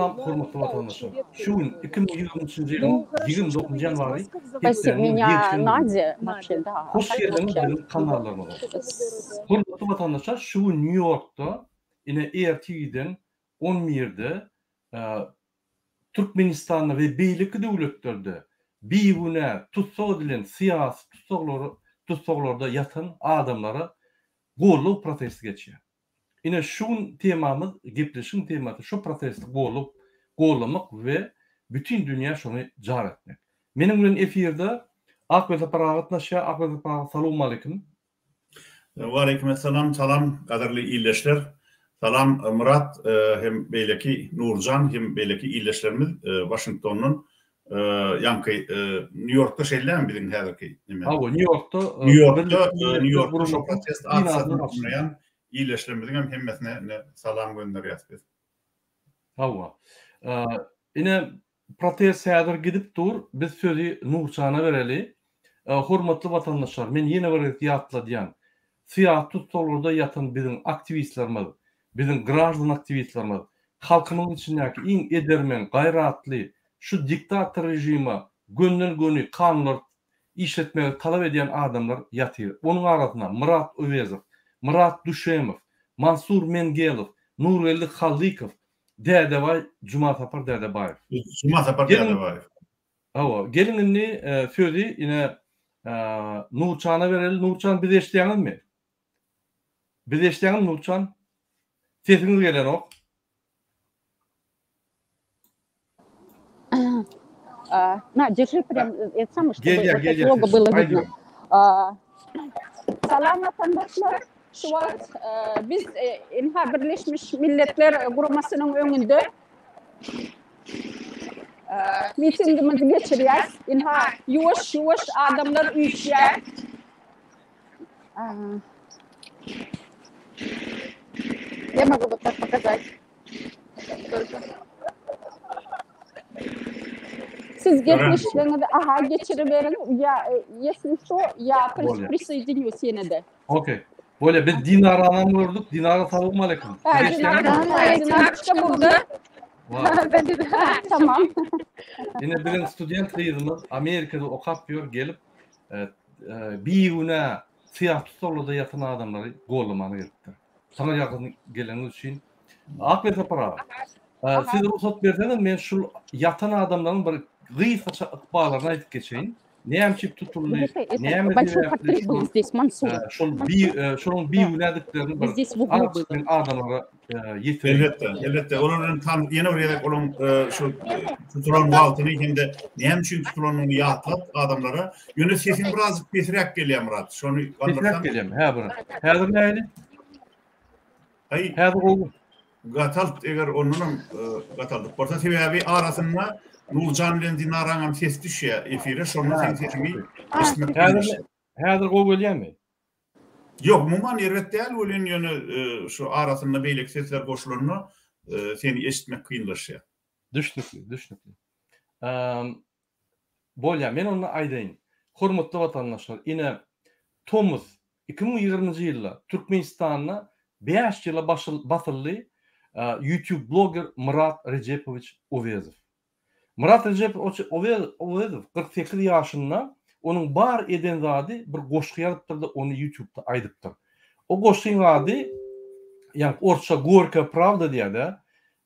Salam hormatly watandaşlar. Şu gün 2023-nji ýylyň 29 ýanwary hepdäniň ýekşenbe güni. Hoş geldiňiz biziň kanallarymyza. Hormatly watandaşlar şu gün Nýu-Ýorkda ine ertirden on birde Türkmenistanda we beýleki döwletlerde bigünä tussag edilen syýasy tussaglary tussaglarda ýatan adamlara goldaw protesti geçýär. Ine şu gün temamyz gepleşigiň temasy şu protesti gollap gollamak we bütin dünýä şony jar etmek. Meniň bilen efirde Akwersapar aga gatnaşýar. Akwersapar aga salowmaleýkim. Waleýkim essalam salam gadyrly ildeşler salam Myrat hem beýleki Nurjan hem beýleki ildeşlerimiz Waşingtondan ýaňky Nýu-Ýorkda şeýlemi biziň häzirki neme Hawa Nýu-Ýorkda Nýu-Ýorkda Nýu-Ýorkda şo protest aksiýasyny gurnaýan ildeşlerimiziň hem hemmesine ine salam gönderýäs biz. Hawa. Ine Protest häzir gidip dur, biz sözi Nurjana bereli. Hormatly watandaşlar, men ýene bir gezek ýatladýan, syýasy tussaglarda ýatan biziň aktiwistlerimiz, biziň graždan aktiwistlerimiz, halkymyzyň içindäki iň edermen, gaýratly, şu diktator režime gönden-göni kanunlary işletmegi talap edýän adamlar ýatyr. Onuň arasynda Myrat Öwezow, Myrat Düşemow, Mansur Mengelow, Nurgeldi Hallykow, Dädebaý Jumasapar Dädebaýew. Jumasapar Dädebaýew. Hawa, geliň indi sözi ine Nurjana bereli. Nurjan bizi eşidýäňizmi? Bizi eşidýäňizmi Nurjan? Sesiňiz gelenok. Na, держи прям это самое, чтобы вот это лого было видно. Salam watandaşlar. Şu wagt biz ynha Birleşmiş Milletler Guramasynyň öňünde mitingimizi geçirýäs. Ynha ýuwaş-ýuwaş adamlar üýşýär. Я могу вот так показать. Siz gepleşigiňizi aha geçiriberiň. Ýa ýesli şo ýa prissoýedinýus ýene-de. Okey. Bolýa biz Dinaranam gördük. Dinara salowmaleýkim. Dinara burada. Tamam. Ine biziň student gyzymyz Amerikada okap ýör gelip bigünä syýasy tussaglarda ýatan adamlary gollamana gelipdir. Saňa ýakyn geleniňiz üçin Ak Sapar aga. Siz rugsat berseňiz men şul ýatan adamlaryň bir gysgaça ykballaryny aýdyp geçeýin. Näme üçin tutuldy? Näme sebäpli? Şol bi şonuň bigünädiklerini bir men adamlara ýetireyim. Elbetde, elbetde. Olar bilen tam ýene bir gezek olaryň şu tutulan wagtyny hem-de näme üçin tutulanyny ýatlat adamlara. Ýöne sesiň birazjyk pesräk gelýär Myrat. Şony galdyrsaň. Pesräk gelýärmi? Hä bir. Häzir nähili? Aý. Häzir gowy. Gatalt eger ondanam gataldyp bolsa sebäbi arasynda Nurjan bilen Dinaraňam sesi düşýär efire şonda seň sesiňi eşitmek Häzir häzir gowy gelýärmi? Ýok umuman erbet däl welin ýöne şu arasynda beýleki sesler goşulanda seni eşitmek kynlaşýar. Düşnükli, düşnükli. Bolýar, men onda aýdaýyn. Hormatly watandaşlar, ine, tomus 2020-nji ýylda Türkmenistanda bäş ýyla basyldy YouTube bloger Myrat Rejepowiç Owezow. Myrat Rejepowiç Owezow 48 ýaşynda, onuň bar eden zady bir goşgy ýazypdyr-da, ony YouTube-da aýdypdyr. O goşgyň ady, ýaňky orsça Gorkaya prawda diýýär-de,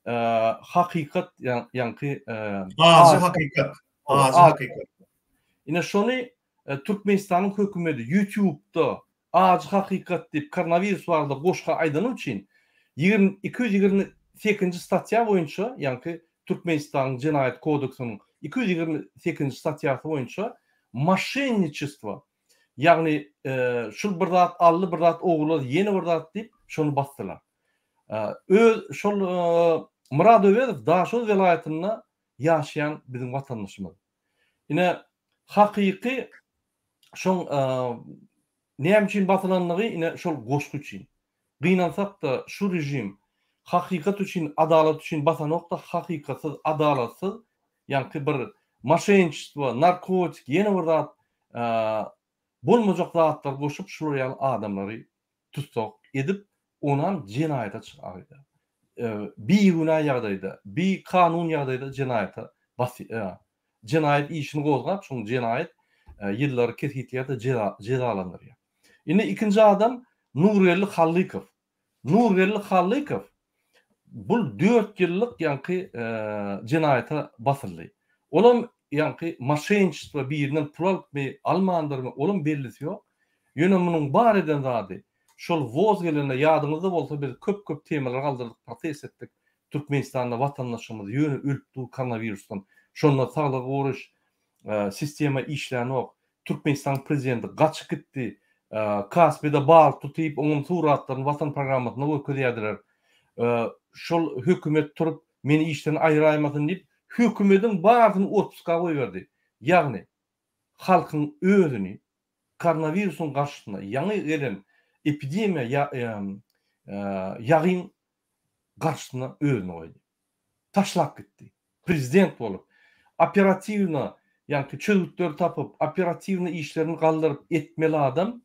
hakykat ýaňky ajy hakykat ajy hakykat ine şony Türkmenistanyň hökümeti ýutubda ajy hakykat diýip koronawirus barada goşgy aýdany üçin 228-nji statýa boýunça ýaňky Türkmenistanyň jenaýat kodeksiniň 228-nji statýasy boýunça moşenniçestvo ýagny şul bir zat aldy bir zat ogurlady ýene bir zat diýip şony basdylar. Öz şol Myrat Öwezow Daşoguz welaýatynda ýaşaýan biziň watandaşymyz. Ine hakyky şoň näme üçin basylandygy ine şol goşgy üçin. Gynansakda şu režim hakykat üçin adalat üçin basanokda hakykatsyz adalatsyz ýaňky bir moşenniçestvo narkotik ýene bir zat bolmajak zatlar goşup şular ýaly adamlary tussag edip, onam jenaýata çykarýar. bigünä ýagdaýda, bikanun ýagdaýda jenaýata jenaýat işini gozgap, şoň jenaýat ýyllary kesgitleýär-de jezalandyrýar. Indi ikinji adam Nurgeldi Hallykow. Nurgeldi Hallykow bul dört ýyllyk ýaňky jenaýata basyldy. Olam ýaňky moşenniçestvo birinden pul alypmy, almandyrmy, olam bellisi ýok. Ýöne munuň bar eden zady şol woz gelende ýadyňyzda bolsa biz köp-köp temalar galdyrdyk, protest etdik. Türkmenistanda watandaşymyz ýöne ölüp dur koronawirusdan. Şonda saglygy goraýyş sistema işlänok. Türkmenistanyň prezidenti gaçyp gitdi. Kaspide balyk tutyp, oňam suratlaryny Watan programmasynda görkezýärdiler. Şol hökümet turup, meni işden aýyraýmasyn diýip, hökümediň barysyny otpuska goýberdi. Ýagny, halkyň özüni koronawirusyň garşysyna ýaňy gelen epidemiýa ýagyň garşysyna özüni goýdy. Taşlap gitdi. Prezident bolup, operatiwno, ýaňky çözgütleri tapyp, operatiwno işlerini galdyryp etmeli adam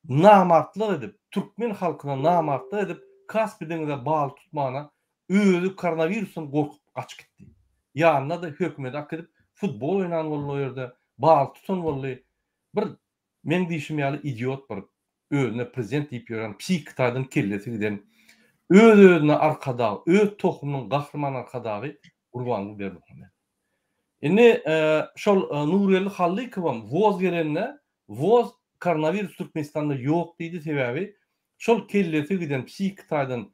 namartlyk edip, türkmen halkyna namartlyk edip, Kaspi deňize balyk tutmana özi koronawirusdan gorkup gaçyp gitdi. Ýanyna-da hökümeti akidip, futbol oýnan boldy o ýerde, balyk tutan boldy. Bir Meň diýşim ýaly idiot bir özüne prezident diýip ýören psihiki taýdan kellesi giden öz özüne arkadag öz tohumynyň gahryman arkadagy Gurbanguly Berdimuhamedow. Indi şol Nurgeldi Hallykowam woz gelende woz koronawirus Türkmenistanda ýok diýdi sebäbi şol kellesi giden psihiki taýdan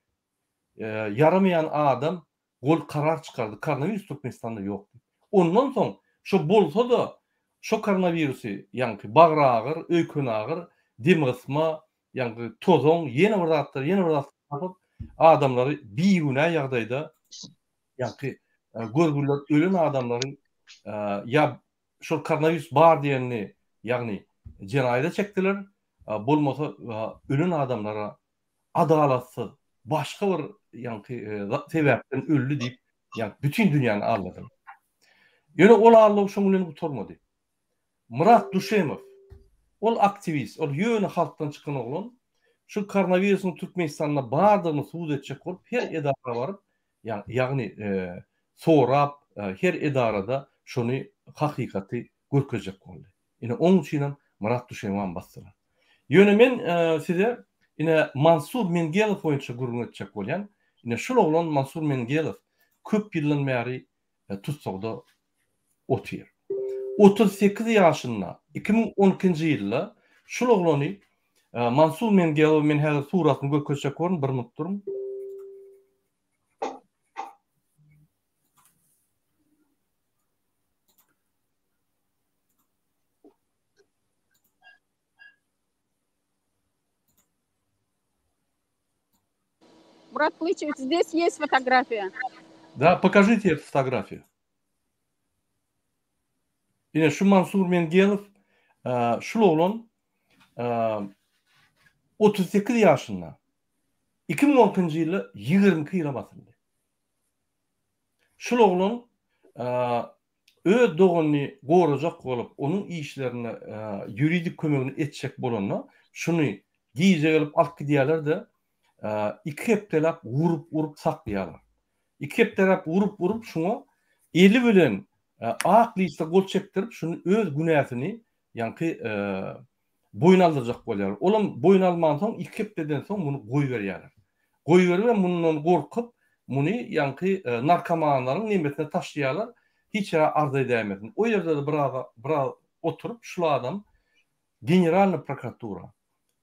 ýaramaýan adam Gol karar çykardy, koronawirus Türkmenistanda ýok diýip. Ondan soň şo bolsa-da şo koronawirusy ýaňky bagyragyr, öýkenagyr, demgysma, ýaňky tozan, ýene bir zatlar, ýene bir zatlar tapyp adamlary bigünä ýagdaýda ýaňky görgüliler ölen adamlary ýa şol koronawirus bar diýenini ýagny jenaýata çekdiler, bolmasa ölen adamlara adalatsyz başga bir ýaňky sebäpden öldi diýip, ýaňky bütin dünýäni aldadylar. Ýöne ol aldaw şoň bilen gutarmady. Myrat Duşemow, ol aktiwist, ol ýöne halkdan çykan oglan, şu koronawirusyň Türkmenistanda bardygyny subut etjek bolup her edara baryp, ýagny sorap, her edarada şony hakykaty görkezjek boldy. Ine oň üçinem Myrat Duşemowam basdylar. Ýöne men size ine Mansur Mengelow boýunça gürrüň etjek bolýan. Ine şul oglan Mansur Mengelow köp ýyldan bäri tussagda otyr. 38 ýaşynda 2012-nji ýylda şul oglany Mansur Mengelow men häzir suratyny görkezjek borun bir minut duruň. Мурат Клычевич, здесь есть фотография. Да, покажите эту фотографию. Ine şu Mansur Mengelow şul oglan 38 ýaşynda 2012-nji ýylda 22 ýyla basyldy. Şul oglan öz doganyny gorajak bolup, onuň işlerinde ýuridik kömegini etjek bolanda, şuny gije gelip alyp gidýärler-de, iki hepdeläp urup-urup saklaýarlar. Iki hepdeläp urup-urup şuňa eli bilen ak liste gol çekdirip, şuny öz günäsini ýaňky boýun aldyrjak bolýarlar. Olam boýun almansoň, iki hepdeden soň muny goýberýärler. Goýberibem mundan gorkup, muny ýaňky narkomanlaryň nemesine taşlaýarlar, hiç ýere arz edäýmesin. O ýerde-de biraz biraz oturyp, şul adam Generalnyý prokuratura,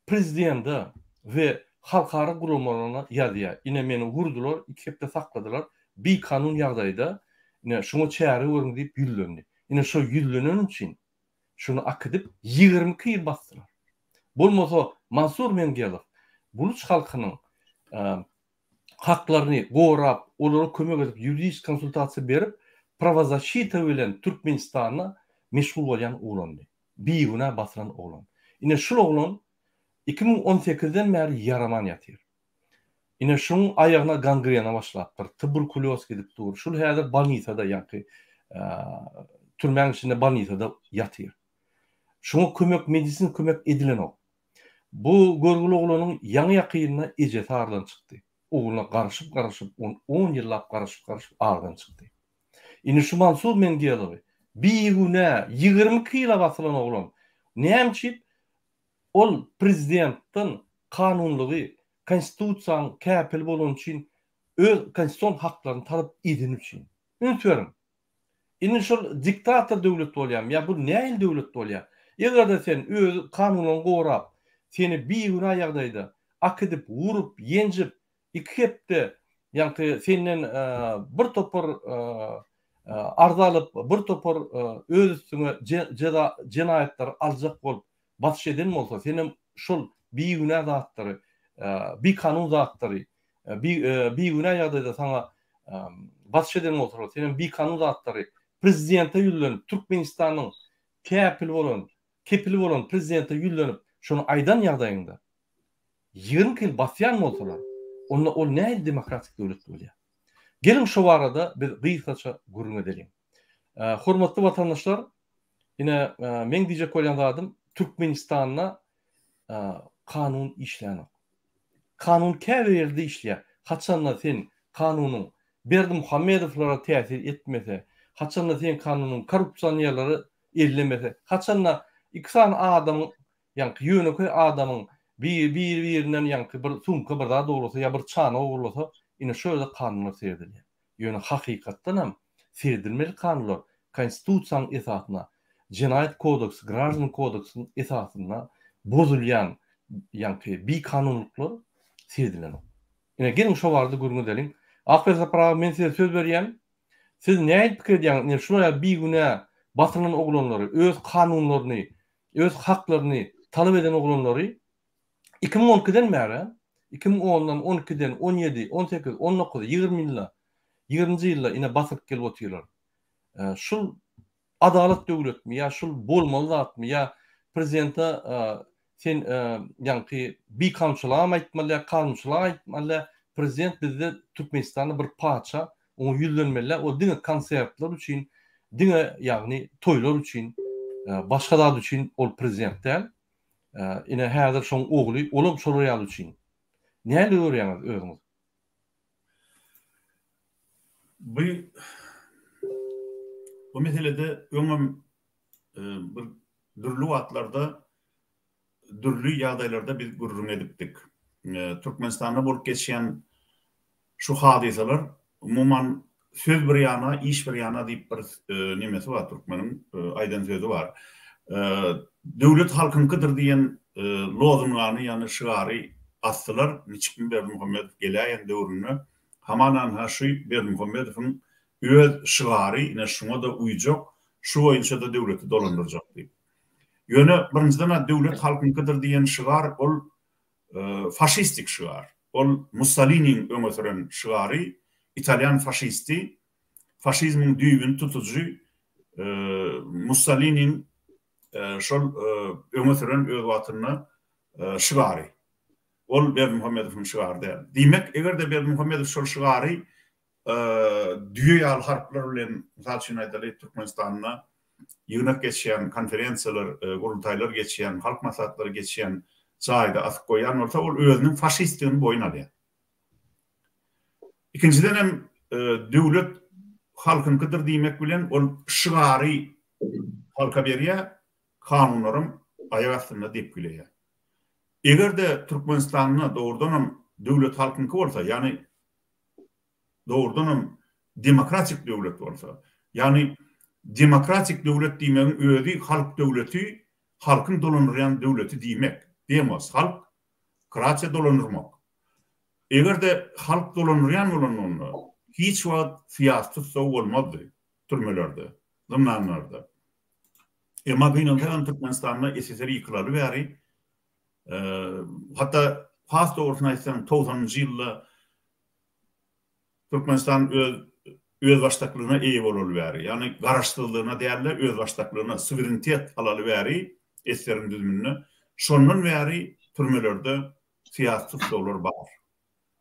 prezidende we halkara guramalaryna ýazýar. Ine meni urdular, iki hepde sakladylar, bikanun ýagdaýda, ine şuňa çäre görüň diýip ýüzlendi. Ine şo ýüzleneni üçin Şuny akidip 22 ýyl basdylar. Bolmasa Mansur Mengelow buluç halkynyň haklaryny gorap, olara kömek edip, ýuridik konsultasiýa berip, prawozaşita bilen Türkmenistanda meşgul bolýan oglandy. Bigünä basylan oglan. Ine şul oglan 2018-den bäri ýaraman ýatyr. Ine şuň aýagyna gangrena başlapdyr, tuberkulýoz gidip dur. Şul häzir bolnisada ýaňky türmäň içinde bolnisada ýatyr. Şuňa kömek, medisin kömek edilenok. Bu görgüli oglanyň ýaňy ýakynda ejesi aradan çykdy. ogluna garaşyp-garaşyp, on on ýyllap garaşyp-garaşyp aradan çykdy. Indi şu Mansur Mengelowy bigünä 22 ýyla basylan oglan näme üçin ol prezidentden kanunlygy konstitusiýanyň käpili bolany üçin öz konstitusion haklaryny talap edeni üçin. Üns beriň. Indi şol diktator döwlet bolýarmy ýa bu nähili döwlet bolýar? Eger-de sen öz kanunlaryňy gorap, seni bigünä ýagdaýda akidip, urup, ýenjip, Iki hepde ýaňky senden bir topar arza alyp, bir topar öz üstüňe jeza jenaýatlary aljak bolup basyş eden bolsa, senem şol bigünä zatlary, bikanun zatlary, bigünä ýagdaýda saňa basyş eden bolsalar, senem bikanun zatlary prezidente ýüzlenip, Türkmenistanyň käpili bolan, kepili bolan prezidente ýüzlenip, şony aýdan ýagdaýyňda, 20 ýyl basýan bolsalar, onda ol nähili demokratik döwlet bolýar? Geliň şu barada biz gysgaça gürrüň edeliň. Hormatly watandaşlar, ine meň diýjek bolýan zadym Türkmenistanda kanun işlänok. Kanun käbir ýerde işleýär. Haçanda sen kanunyň Berdimuhamedowlara täsir etmese, haçanda sen kanunyň korrupsionerlere ellemese, haçanda iki sany adamyň Ýaňky ýönekeý adamyň biri biri-birinden ýaňky bir sumka bir zat ogurlasa ýa bir çanak ogurlasa, ine şo ýerde kanunlar seredilýär. Ýöne hakykatdanam seredilmeli kanunlar Konstitusiýanyň esasynda, Jenaýat kodeksi, Graždan kodeksiniň esasynda bozulýan ýaňky bikanunlyklar seredilenok. Ine geliň şo barada gürrüň edeliň. Akberdi Sapar aga men size söz berýän. Siz nähili pikir edýäňiz ine şular ýaly bigünä basylan oglanlary öz kanunlaryny öz haklaryny talap eden oglanlary 2012-den bäri, 2010-dan, 12-den, 17, 18, 19, 20 ýylda, 20-nji ýylda ine basylyp gelip otyrlar. Şul adalat döwletmi ýa şul bolmaly zatmy ýa prezidente sen ýaňky bikanunçylygam aýtmaly ýa kanunçylyk aýtmaly ýa prezident bizde Türkmenistanda bir patyşa Oňa ýüzlenmeliler, ol diňe konsertler üçin, diňe ýagny toýlar üçin, başga zat üçin ol prezident däl. Ine häzir şoň ogly, olam şolar ýaly üçin. Nähili görýäňiz özüňiz? Bu bu meselede öňem bir dürli wagtlarda dürli ýagdaýlarda biz gürrüň edipdik. Türkmenistanda bolup geçýän Şu hadysalar umuman söz bir ýana, iş bir ýana diýip bir nemesi bar türkmeniň aýdan sözi bar. Döwlet halkyňkydyr diýen lozungany ýagny şygary asdylar niçikmi Berdimuhamedow geläýen döwründe hamananha şu Berdimuhamedowyň öz şygary ine şuňa-da uýjak şu boýunça-da döwleti dolandyrjak diýip. Ýöne birinjiden-ä döwlet halkyňkydyr diýen şygar ol faşistik şygar. Ol Mussoliniň öňe süren şygary, italýan faşisti, faşizmiň düýbüni tutujy Mussoliniň şol öňe süren öz wagtynda şygary. Ol Berdimuhamedowyň şygary däl. Diýmek, eger-de Berdimuhamedow şol şygary düýe ýaly harplar bilen, mysal üçin aýdaly, Türkmenistanda ýygnak geçýän, konferensiýalar, gurultaýlar geçýän, halk maslahatlary geçýän jaýda asyp goýýan bolsa, ol özüniň faşistdigini boýun alýar. Ikinjiden hem döwlet halkyňkydyr diýmek bilen ol şygary halka berýär, kanunlaram aýak astynda depgileýär. Eger-de Türkmenistanda dogrudanam döwlet halkyňky bolsa, ýagny dogrudanam demokratik döwlet bolsa, ýagny demokratik döwlet diýmegiň özi halk döwleti, halkyň dolandyrýan döwleti diýmek, demos, halk, kratiýa dolandyrmak. Eger-de halk dolandyrýan bolanlygynda hiç wagt syýasy tussag bolmazdy türmelerde, zyndanlarda. Emma gynansagam Türkmenistanda SSR ýykylaly bäri, hatda has dogrusyny aýtsaň togsanynjy ýylda Türkmenistan öz özbaşdaklygyna eýe bolaly bäri, ýagny garaşsyzlygyna däl-de, özbaşdaklygyna, suwerenitet alaly bäri SSR-iň düzüminde, şondan bäri türmelerde syýasy tussaglar bar.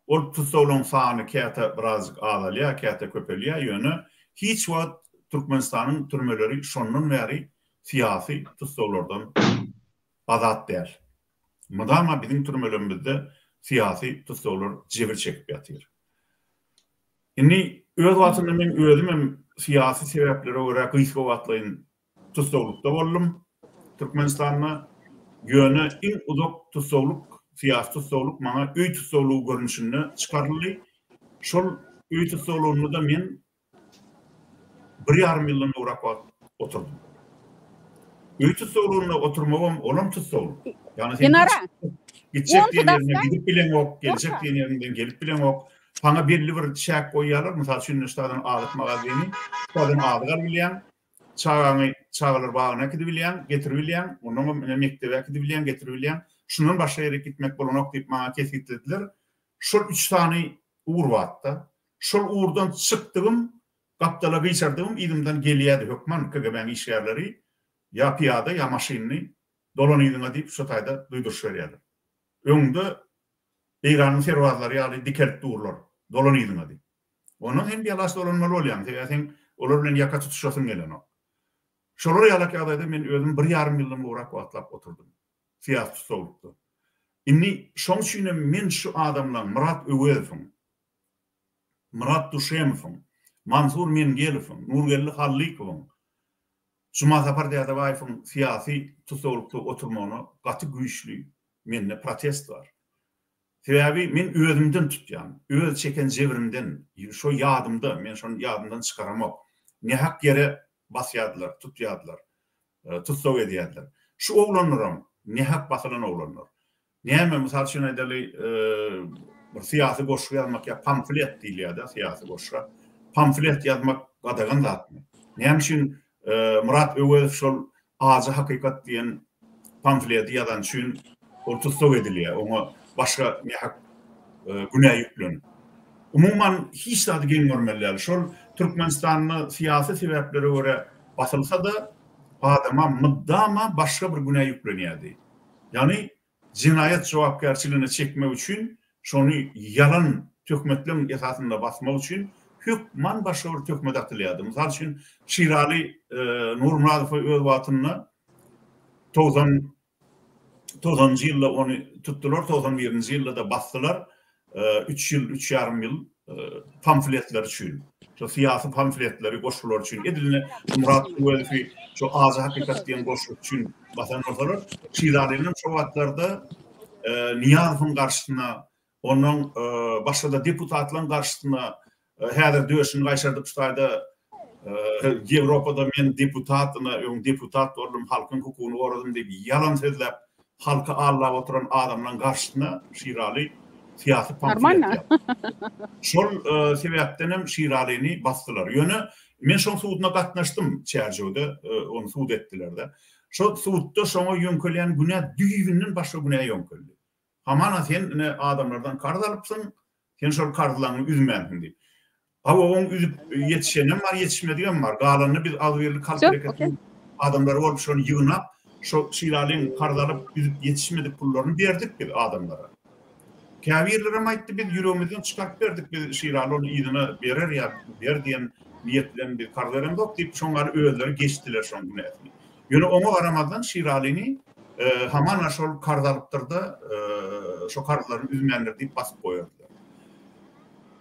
Ol tussaglaryň sany käte birazjyk azalýar, käte köpelýär, ýöne hiç wagt Türkmenistanyň türmeleri şondan bäri syýasy tussaglardan azat däl. Mydama biziň türmelerimizde. syýasy tussaglar jebir çekip ýatyr. Indi öz wagtynda men özüm hem syýasy sebäplere görä gysga wagtlaýyn tussaglykda boldum Türkmenistanda. Ýöne iň uzak tussaglyk, syýasy tussaglyk maňa öý tussaglygy görnüşinde çykaryldy. Şol öý tussaglygynda-da men bir ýarym ýyldan gowrak wagt oturdym. Öý tussaglygynda oturmagam olam tussaglyk. Ýagny sen gitjek diýen ýeriňe gidip bileňok, geljek diýen ýeriňden gelip bileňok. Saňa belli bir çäk goýýarlar. Mysal üçin, ştadan azyk magazyny, ştadan azyk alyp bilýäň, çagaňy çagalar bagyna äkidibilýäň, getiribilýäň, onnoňam ine mekdebe äkidibilýäň, getiribilýäň. Şundan başga ýere gitmek bolanok diýip maňa kesgitlediler. Şol üç sany ugur bardy-da. Şol ugurdan çykdygym, gapdala gyşardygym yzymdan gelýärdi hökman KGB-niň işgärleri ýa pyýada, ýa maşynly dolan yzyňa diýip şo taýda duýduryş berýärler. Öňde Eýranyň serbazlary ýaly dikelip durlar, dolan yzyňa diýip. Ondan sen bialaç dolanmaly bolýaň, sebäbi seň olar bilen ýaka tutuşasyň gelenok. Şolar ýalak ýagdaýda men özüm bir ýarym ýyldan gowrak wagtlap oturdym. Syýasy tussaglykda. Indi şoň üçinem men şu adamlaň Myrat Öwezowyň, Myrat Duşemowyň, Mansur Mengelowyň, Nurgeldi Hallykowyň, Jumasapar Dädebaýewiň syýasy tussaglykda oturmagyna gaty güýçli mende protest bar. Sebäbi men özümden tutýan, öz çeken jebrimden, şo ýadymda, men şony ýadymdan çykaramok. Nähak ýere basýardylar, tutýardylar, tussag edýärdiler. Şu oglanlaram nähak basylan oglanlar. Näme, mysal üçin aýdaly, bir syýasy goşgy ýazmak ýa pamflet diýilýär-de syýasy goşga. Pamflet ýazmak gadagan zatmy? Näme üçin Myrat Öwezow şol Ajy hakykat diýen pamfleti ýazany üçin ol tussag edilýär, oňa başga nähak günä ýüklenip. Umuman, hiç zady geň görmeli däl. Şol Türkmenistanda syýasy sebäplere görä basylsa-da, adama mydama başga bir günä ýüklenýärdi. Ýagny jenaýat jogapkärçiligine çekmek üçin, şony ýalan töhmetleň esasynda basmak üçin hökman başga bir töhmet atylýardy. Mysal üçin, Şiraly Nurmyradowy öz wagtynda 90 90-njy ýylda ony tutdular, 91-nji ýylda-da basdylar. Üç ýyl, üç ýarym ýyl pamfletler üçin, şo syýasy pamfletleri, goşgular üçin, edil ine Myrat Öwezowy şo Ajy hakykat diýen goşgusy üçin basan bolsalar, Şiralynyň şo wagtlarda Nyýazowyň garşysyna, ondan başga-da deputatlaryň garşysyna häzir döşüni gaýşardyp şu taýda Ýewropada men deputat, ine öň deputat boldum, halkyň hukugyny goradym diýip ýalan sözläp, halky aldap oturan adamlaryň garşysyna Şiraly syýasy pamflet ýazdy. Şol sebäpden hem Şiralyny basdylar. Ýöne men şoň suduna gatnaşdym Çärjewde, ony sud etdiler-de. Şol sudda şoňa ýöňkelýän günä düýbünden başga günä ýöňkeldi. Hamana sen ine adamlardan karz alypsyň, sen şol karzlaryňy üzmänsiň diýip. Hawa oň üzüp ýetişenem bar, ýetişmedigem bar. Galanyny biz agzybirlik halk hereketiniň adamlary bolup şony ýygnap, şo Şiralyň karz alyp üzüp ýetişmedik pullaryny berdik biz adamlara. Käbirlerem aýtdy biz ýüregimizden çykaryp berdik biz Şiraly ony yzyna berer ýa ber diýen niýet bilen biz karz beremzok diýip şoň ýaly özleri geçdiler şoň günäsini. Ýöne oňa garamazdan Şiralyny hamana şol karz alypdyr-da, şo karzlaryny üzmändir diýip basyp goýardylar.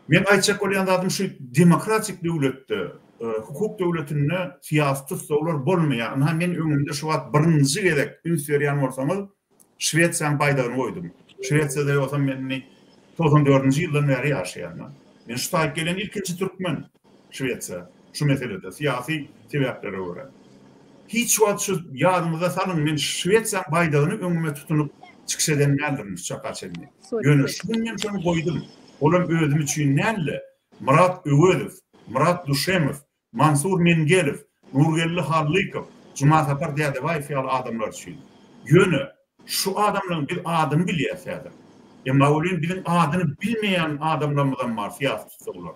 Men aýtjak bolýan zadym şu demokratik döwletde, hukuk döwletinde syýasy tussaglar bolmaýar. Ynha men öňümde şu wagt birinji gezek üns berýän bolsaňyz Şwesiýanyň baýdagyny goýdum. Şwesiýada ýogsam men indi 94-nji ýyldan bäri ýaşaýan. Men şu taýyp gelen ilkinji türkmen Şwesiýa şu meselede syýasy sebäplere görä. Hiç wagt şu ýadyňyza salyň men Şwesiýanyň baýdagyny öňüme tutunyp çykyş eden däldirin şu çaka çenli. Ýöne şu gün men şony goýdum. Olam özüm üçin däl-de Myrat Öwezow, Myrat Duşemow, Mansur Mengelow, Nurgeldi Hallykow, Jumasapar Dädebaýew ýaly adamlar üçin. Ýöne şu adamlaryň biz adyny bilýäs häzir. Emma welin biziň adyny bilmeýän adamlarymyzam bar syýasy tussaglar.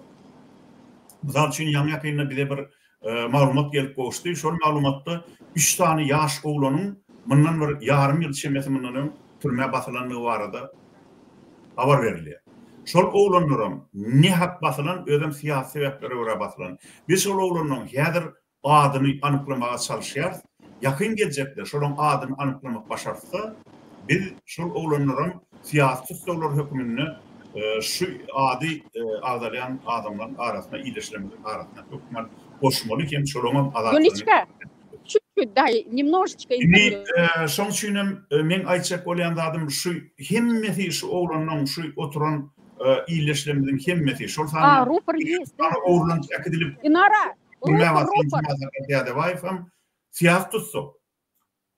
Mysal üçin ýaňy-ýakynda bize bir maglumat gelip gowuşdy. Şol maglumatda üç sany ýaş oglanyň mundan bir ýarym ýyl çemesi mundan öň türmä basylandygy barada habar berilýär. Şol oglanlaram nähak basylan, özem syýasy sebäplere görä basylan. Biz şol oglanlaryň häzir adyny anyklamaga çalyşýarys. Ýakyn geljekde şolaryň adyny anyklamak başartsa, biz şol oglanlaram. syýasy tussaglar höküminde şu ady agzalýan adamlaryň arasyna, ildeşlerimiziň arasyna hökman goşmaly hem şolaryňam azatlygyny Ýuliçka, çüt-çüt daý, nemnožечko Indi şoň üçin hem meň aýtjak bolýan zadym şu hemmesi şu oglanlaryň şu oturan ildeşlerimiziň hemmesi şol sanda ogurlanyp äkidilip Inara, türmä basylan Jumasapar Dädebaýew hem syýasy tussag.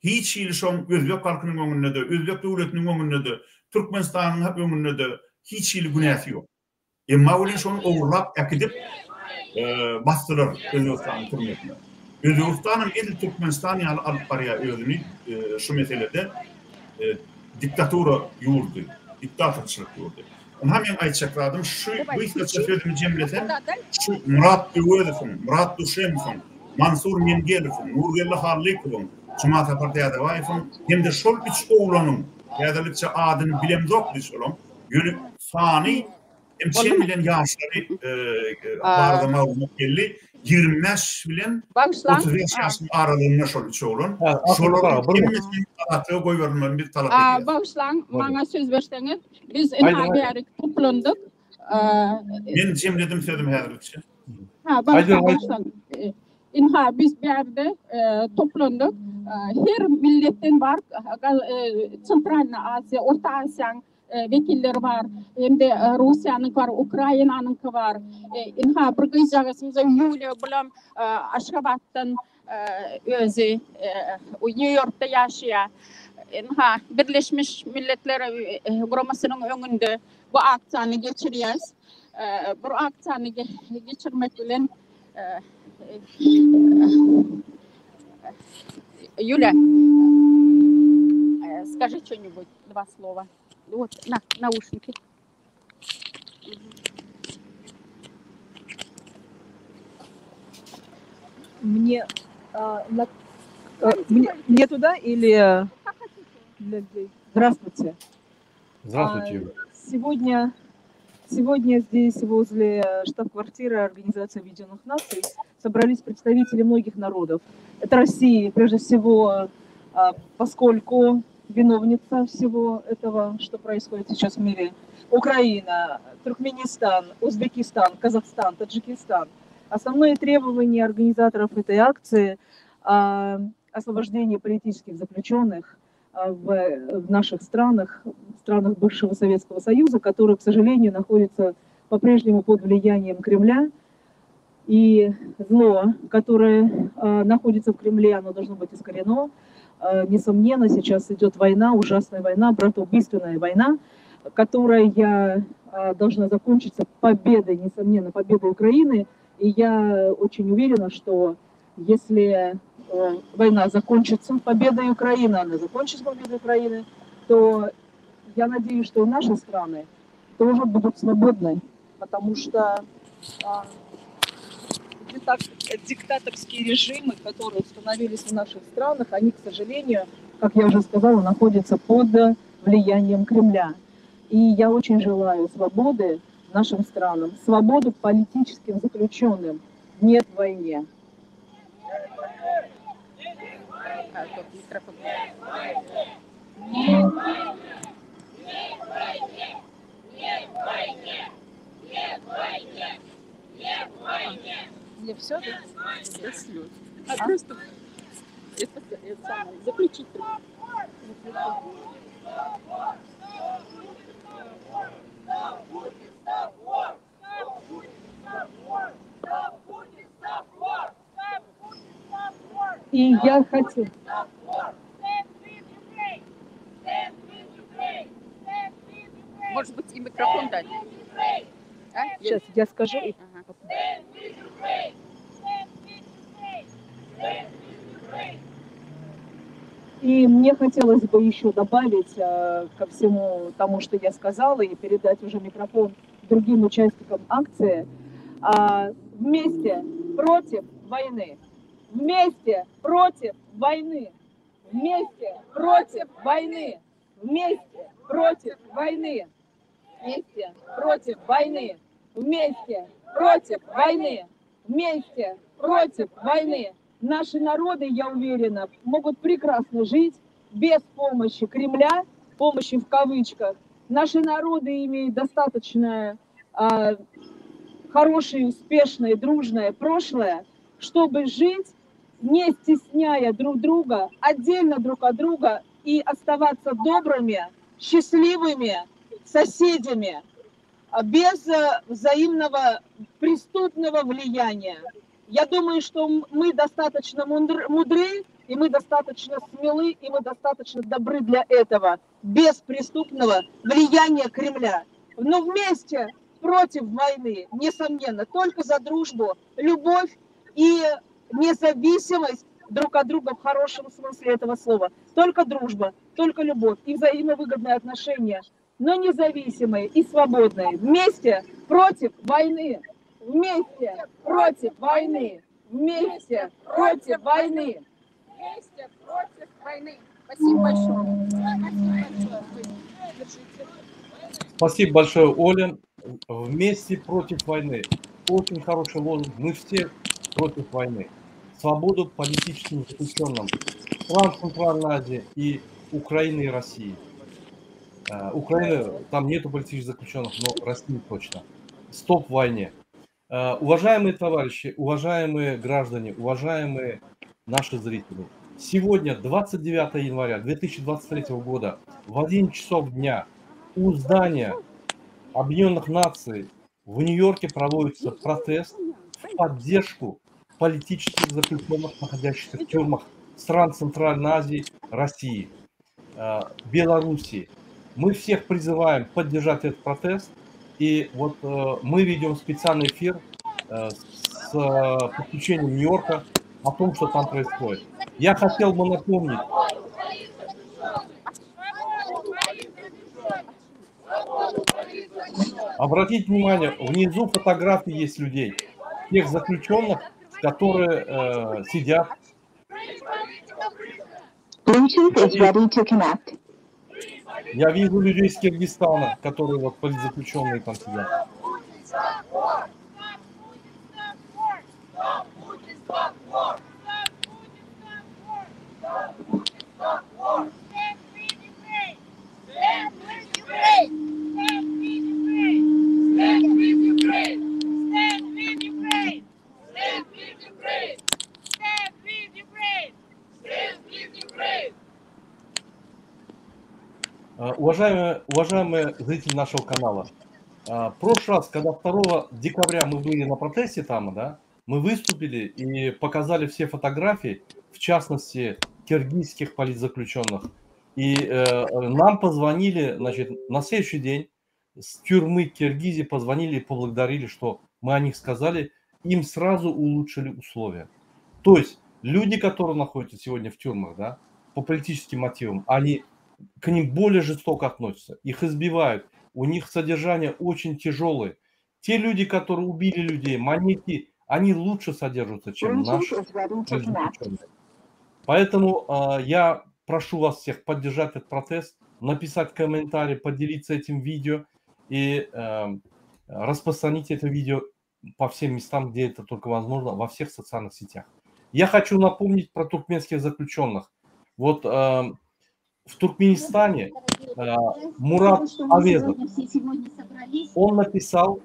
Hiç hili şoň özbek halkynyň öňünde-de, özbek döwletiniň öňünde-de, Türkmenistanyň öňünde-de hiç hili günäsi ýok. Emma welin şony ogurlap äkidip basdylar Özbegistanyň türmesine. Özbegistanam edil Türkmenistan ýaly alyp barýar özüni şu meselede diktatura ýurdy, diktatorçylyk ýurdy. Ynha meň aýtjak zadym şu gysgaça sözümi jemlesem şu Myrat Öwezowyň, Myrat Duşemowyň, Mansur Mengelowyň, Nurgeldi Hallykowyň, Jumasapar Dädebaýewiň hem-de şol üç oglanyň, häzirlikçe adyny bilemzok biz şolaň, ýöne sany hem çen bilen ýaşlary barada maglumat geldi, 25 bilen 35 ýaşyň aralygynda şol üç oglan. Şolaryň hemmesiniň azatlyga goýberilmegini biz talap edýäris. Bagyşlaň, maňa söz berseňiz. Biz ynha bärik toplandyk. Men jemledim sözümi häzirlikçe. Ha, bagyşlaň. Ynha biz bärde toplandyk. Her milletden bar, Sentralnyý Aziýa, Orta Aziýaň wekilleri bar, hem-de Russiýanyňky bar, Ukrainanyňky bar. Ynha bir gyzjagazymyz Ýuliýa bulam Aşgabatdan özi Nýu-Ýorkda ýaşaýar. Ynha, Birleşmiş Milletler Guramasynyň öňünde bu aksiýany geçirýäs. Bu aksiýany geçirmek bilen Юля, скажи что-нибудь, два слова. Вот, на, наушники. Мне, а, на, а, мне, мне туда или для людей? Здравствуйте. Здравствуйте. А, сегодня, сегодня здесь, возле штаб-квартиры Организации Объединенных Наций, собрались представители многих народов. Это Россия, прежде всего, а, поскольку виновница всего этого, что происходит сейчас в мире. Украина, Туркменистан, Узбекистан, Казахстан, Таджикистан. Основные требования организаторов этой акции а, – освобождение политических заключенных а, в, в наших странах, в странах бывшего Советского Союза, которые, к сожалению, находятся по-прежнему под влиянием Кремля. И зло, которое а, находится в Кремле, оно должно быть искорено. Несомненно, сейчас идет война, ужасная война, братоубийственная война, которая должна закончиться победой, несомненно, победой Украины. И я очень уверена, что если война закончится победой Украины, она закончится победой Украины, то я надеюсь, что наши страны тоже будут свободны, потому что диктаторские режимы, которые установились в наших странах, они, к сожалению, как я уже сказала, находятся под влиянием Кремля. И я очень желаю свободы нашим странам, свободу политическим заключенным. Нет войне. Нет войне! Нет войне! Нет войне! Нет войне! Нет войне! Мне все, да? Без слез. А, просто это, это самое, заключительно. И я хочу... Может быть, и микрофон дать? А? Сейчас я скажу. И... Ага. И мне хотелось бы еще добавить э, ко всему тому, что я сказала, и передать уже микрофон другим участникам акции. А, вместе против войны. Вместе против войны. Вместе против войны. Вместе против войны. Вместе против войны. Вместе против войны. Вместе против войны. Наши народы, я уверена, могут прекрасно жить без помощи Кремля, помощи в кавычках. Наши народы имеют достаточно хорошее, успешное, дружное прошлое, чтобы жить, не стесняя друг друга, отдельно друг от друга и оставаться добрыми, счастливыми соседями, без взаимного преступного влияния. Я думаю, что мы достаточно мудры, и мы достаточно смелы, и мы достаточно добры для этого, без преступного влияния Кремля. Но вместе против войны, несомненно, только за дружбу, любовь и независимость друг от друга в хорошем смысле этого слова. Только дружба, только любовь и взаимовыгодные отношения, но независимые и свободные. Вместе против войны. Вместе против войны. Вместе против войны. Вместе против войны. Спасибо большое. Спасибо большое. Держите. Спасибо большое, Оля. Вместе против войны. Очень хороший лозунг. Мы все против войны. Свободу политическим заключенным стран Центральной Азии и Украины и России. Украина, там нету политических заключенных, но России точно. Стоп войне. Уважаемые товарищи, уважаемые граждане, уважаемые наши зрители. Сегодня, 29 января 2023 года, в 1 часов дня у здания Объединенных Наций в Нью-Йорке проводится протест в поддержку политических заключенных, находящихся в тюрьмах стран Центральной Азии, России, Белоруссии. Мы всех призываем поддержать этот протест. И вот мы ведем специальный эфир с подключением Нью-Йорка о том, что там происходит. Я хотел бы напомнить. Обратите внимание, внизу фотографии есть людей, тех заключенных, которые сидят. Bluetooth is ready to connect. Я вижу людей из Киргизстана, которые вот политзаключенные там сидят. Уважаемые зрители нашего канала, в прошлый раз, когда 2 декабря мы были на протесте там, да, мы выступили и показали все фотографии, в частности, киргизских политзаключенных. И нам позвонили, значит, на следующий день с тюрьмы Киргизии позвонили и поблагодарили, что мы о них сказали, им сразу улучшили условия. То есть люди, которые находятся сегодня в тюрьмах, да, по политическим мотивам, они к ним более жестоко относятся, их избивают, у них содержание очень тяжелое. Те люди, которые убили людей, маньяки, они лучше содержатся, чем наши заключенные. Поэтому я прошу вас всех поддержать этот протест, написать комментарий, поделиться этим видео и распространить это видео по всем местам, где это только возможно, во всех социальных сетях. Я хочу напомнить про туркменских заключенных. Вот в Туркменистане Мурат Авезов, он написал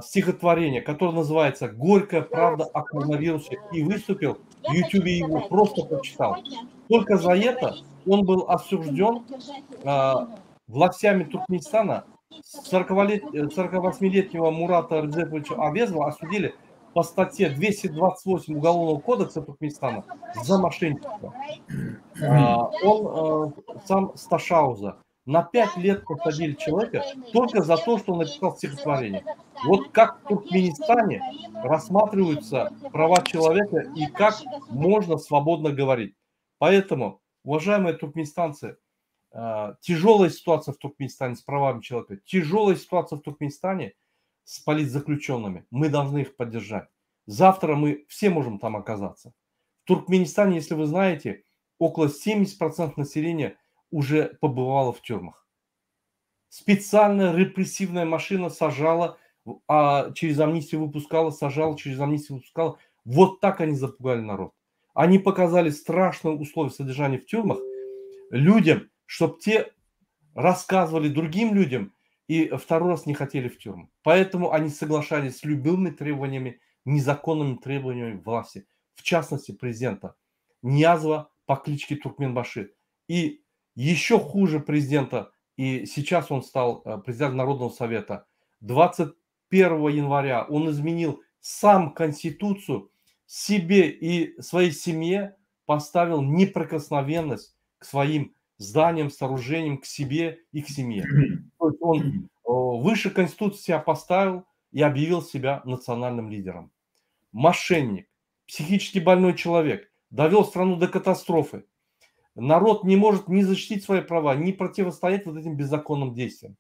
стихотворение, которое называется «Горькая правда о коронавирусе», и выступил в Ютубе, его просто прочитал. Только за это он был осужден властями Туркменистана. 48-летнего Мурата Реджеповича Авезова осудили по статье 228 Уголовного кодекса Туркменистана за мошенничество. Он сам с Ташауза. На 5 лет посадили человека только за то, что он написал стихотворение. Вот как в Туркменистане рассматриваются права человека и как можно свободно говорить. Поэтому, уважаемые туркменистанцы, тяжелая ситуация в Туркменистане с правами человека, тяжелая ситуация в Туркменистане с политзаключенными. Мы должны их поддержать. Завтра мы все можем там оказаться. В Туркменистане, если вы знаете, около 70% населения уже побывало в тюрьмах. Специальная репрессивная машина сажала, а через амнистию выпускала, сажала, через амнистию выпускала. Вот так они запугали народ. Они показали страшные условия содержания в тюрьмах людям, чтобы те рассказывали другим людям и второй раз не хотели в тюрьму. Поэтому они соглашались с любыми требованиями, незаконными требованиями власти, в частности президента Ниязова по кличке Туркменбаши. И еще хуже президента, и сейчас он стал э, президентом Народного совета, 21 января он изменил сам Конституцию, себе и своей семье поставил неприкосновенность к своим зданиям, сооружениям, к себе и к семье. То есть он э, выше Конституции себя поставил и объявил себя национальным лидером. Мошенник, психически больной человек, довел страну до катастрофы. Народ не может ни защитить свои права, ни противостоять вот этим беззаконным действиям.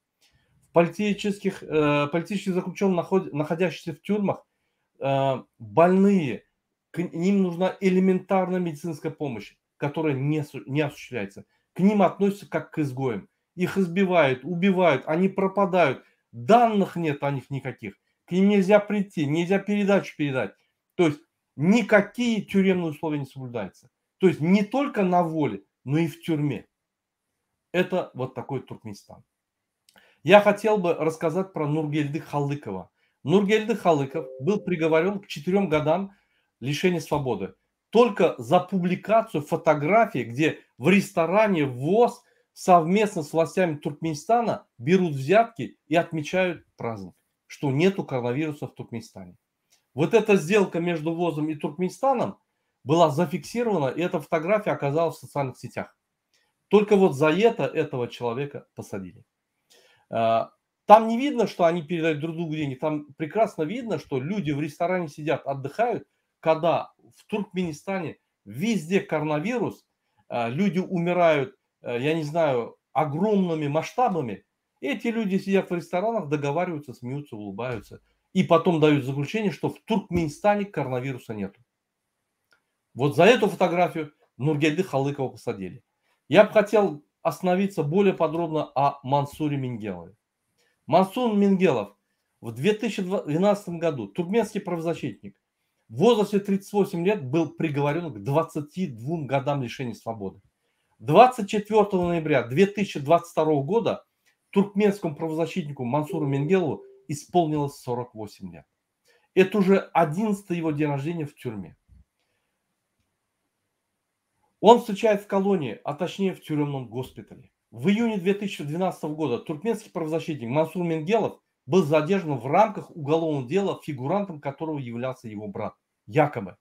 В политических, э, политических заключенных, находящихся в тюрьмах, э, больные, к ним нужна элементарная медицинская помощь, которая не, не осуществляется. К ним относятся как к изгоям. Их избивают, убивают, они пропадают. Данных нет о них никаких. К ним нельзя прийти, нельзя передачу передать. То есть никакие тюремные условия не соблюдаются. То есть не только на воле, но и в тюрьме. Это вот такой Туркменистан. Я хотел бы рассказать про Нургельды Халыкова. Нургельды Халыков был приговорен к четырем годам лишения свободы. Только за публикацию фотографии, где в ресторане ВОЗ совместно с властями Туркменистана берут взятки и отмечают праздник, что нету коронавируса в Туркменистане. Вот эта сделка между ВОЗом и Туркменистаном была зафиксирована, и эта фотография оказалась в социальных сетях. Только вот за это этого человека посадили. А, там не видно, что они передают друг другу деньги. Там прекрасно видно, что люди в ресторане сидят, отдыхают, когда в Туркменистане везде коронавирус, а, люди умирают, э, я не знаю, огромными масштабами. Эти люди сидят в ресторанах, договариваются, смеются, улыбаются. И потом дают заключение, что в Туркменистане коронавируса нет. Вот за эту фотографию Нургельды Халыкова посадили. Я бы хотел остановиться более подробно о Мансуре Мингелове. Мансур Мингелов в 2012 году, туркменский правозащитник, в возрасте 38 лет был приговорен к 22 годам лишения свободы. 24 ноября 2022 года туркменскому правозащитнику Мансуру Мингелову исполнилось 48 лет. Это уже 11 его день рождения в тюрьме. Он встречает в колонии, а точнее в тюремном госпитале. В июне 2012 года туркменский правозащитник Мансур Менгелов был задержан в рамках уголовного дела, фигурантом которого являлся его брат, якобы.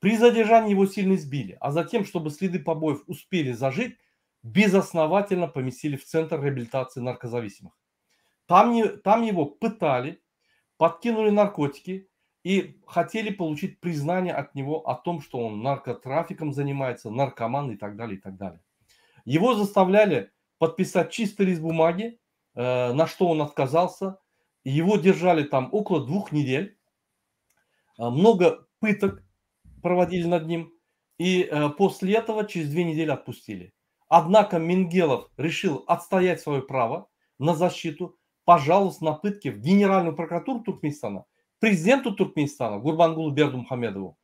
При задержании его сильно избили, а затем, чтобы следы побоев успели зажить, безосновательно поместили в Центр реабилитации наркозависимых. Там, не, там его пытали, подкинули наркотики и хотели получить признание от него о том, что он наркотрафиком занимается, наркоман и так далее, и так далее. Его заставляли подписать чистый лист бумаги, э, на что он отказался. Его держали там около двух недель. Э, много пыток проводили над ним. И э, после этого через две недели отпустили. Однако Мингелов решил отстоять свое право на защиту, пожаловался на пытки в Генеральную прокуратуру Туркменистана, президенту Туркменистана Гурбангулу Бердумухамедову.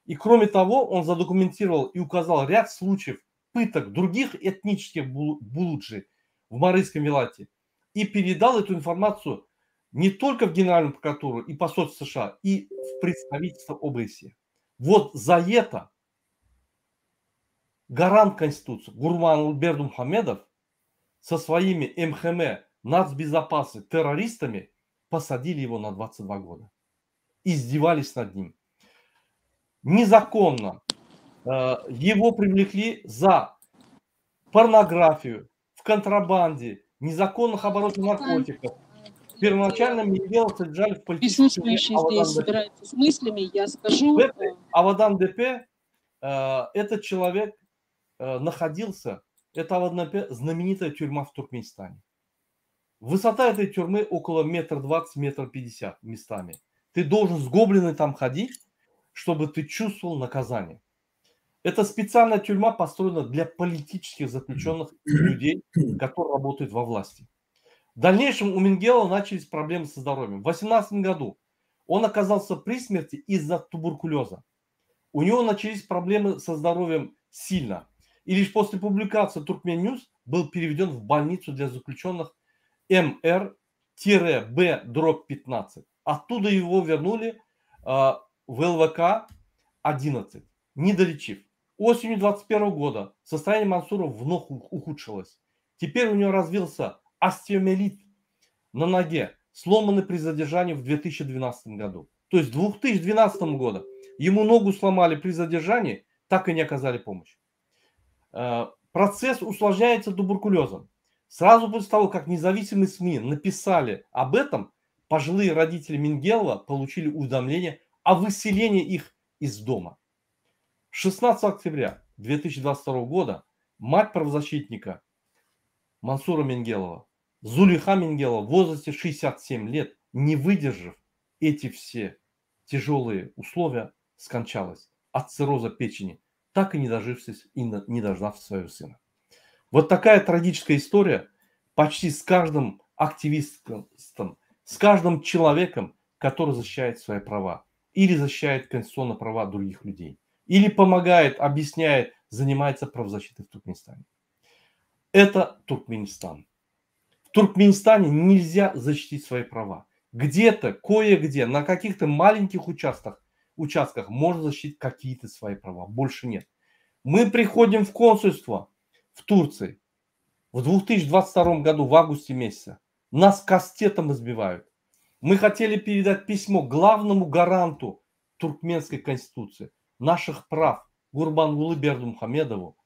И кроме того, он задокументировал и указал ряд случаев пыток других этнических булуджи в Марийском Вилате и передал эту информацию не только в Генеральную прокуратуру и посольство США, и в представительство ОБСЕ. Вот за это гарант Конституции Гурбан Бердумухамедов со своими МХМ нацбезопасности террористами посадили его на 22 года. Издевались над ним. Незаконно э, его привлекли за порнографию, в контрабанде, незаконных оборотах наркотиков. Первоначально Мигела содержали в политической Присутствующие здесь собираются с мыслями, я скажу. В этой Авадан ДП э, этот человек э, находился, это Авадан ДП, знаменитая тюрьма в Туркменистане. Высота этой тюрьмы около метр двадцать, метр пятьдесят местами. Ты должен с гоблиной там ходить, чтобы ты чувствовал наказание. Это специальная тюрьма построена для политических заключенных и людей, которые работают во власти. В дальнейшем у Мингела начались проблемы со здоровьем. В 2018 году он оказался при смерти из-за туберкулеза. У него начались проблемы со здоровьем сильно. И лишь после публикации Туркмен Ньюс был переведен в больницу для заключенных МР-Б дробь 15. Оттуда его вернули в ЛВК 11, не долечив. Осенью 21 года состояние Мансура вновь ухудшилось. Теперь у него развился остеомиелит на ноге, сломанный при задержании в 2012 году. То есть в 2012 году ему ногу сломали при задержании, так и не оказали помощь. Э, процесс усложняется туберкулезом. Сразу после того, как независимые СМИ написали об этом, пожилые родители Мингелова получили уведомление о выселении их из дома. 16 октября 2022 года мать правозащитника Мансура Мингелова, Зулиха Мингелова в возрасте 67 лет, не выдержав эти все тяжелые условия, скончалась от цирроза печени, так и не дожившись и не дождав своего сына. Вот такая трагическая история почти с каждым активистом, с каждым человеком, который защищает свои права или защищает конституционные права других людей, или помогает, объясняет, занимается правозащитой в Туркменистане. Это Туркменистан. В Туркменистане нельзя защитить свои права. Где-то, кое-где, на каких-то маленьких участках, участках можно защитить какие-то свои права. Больше нет. Мы приходим в консульство в Турции в 2022 году, в августе месяце. Нас кастетом избивают. Мы хотели передать письмо главному гаранту туркменской конституции, наших прав, Гурбангулы Бердымухамедову.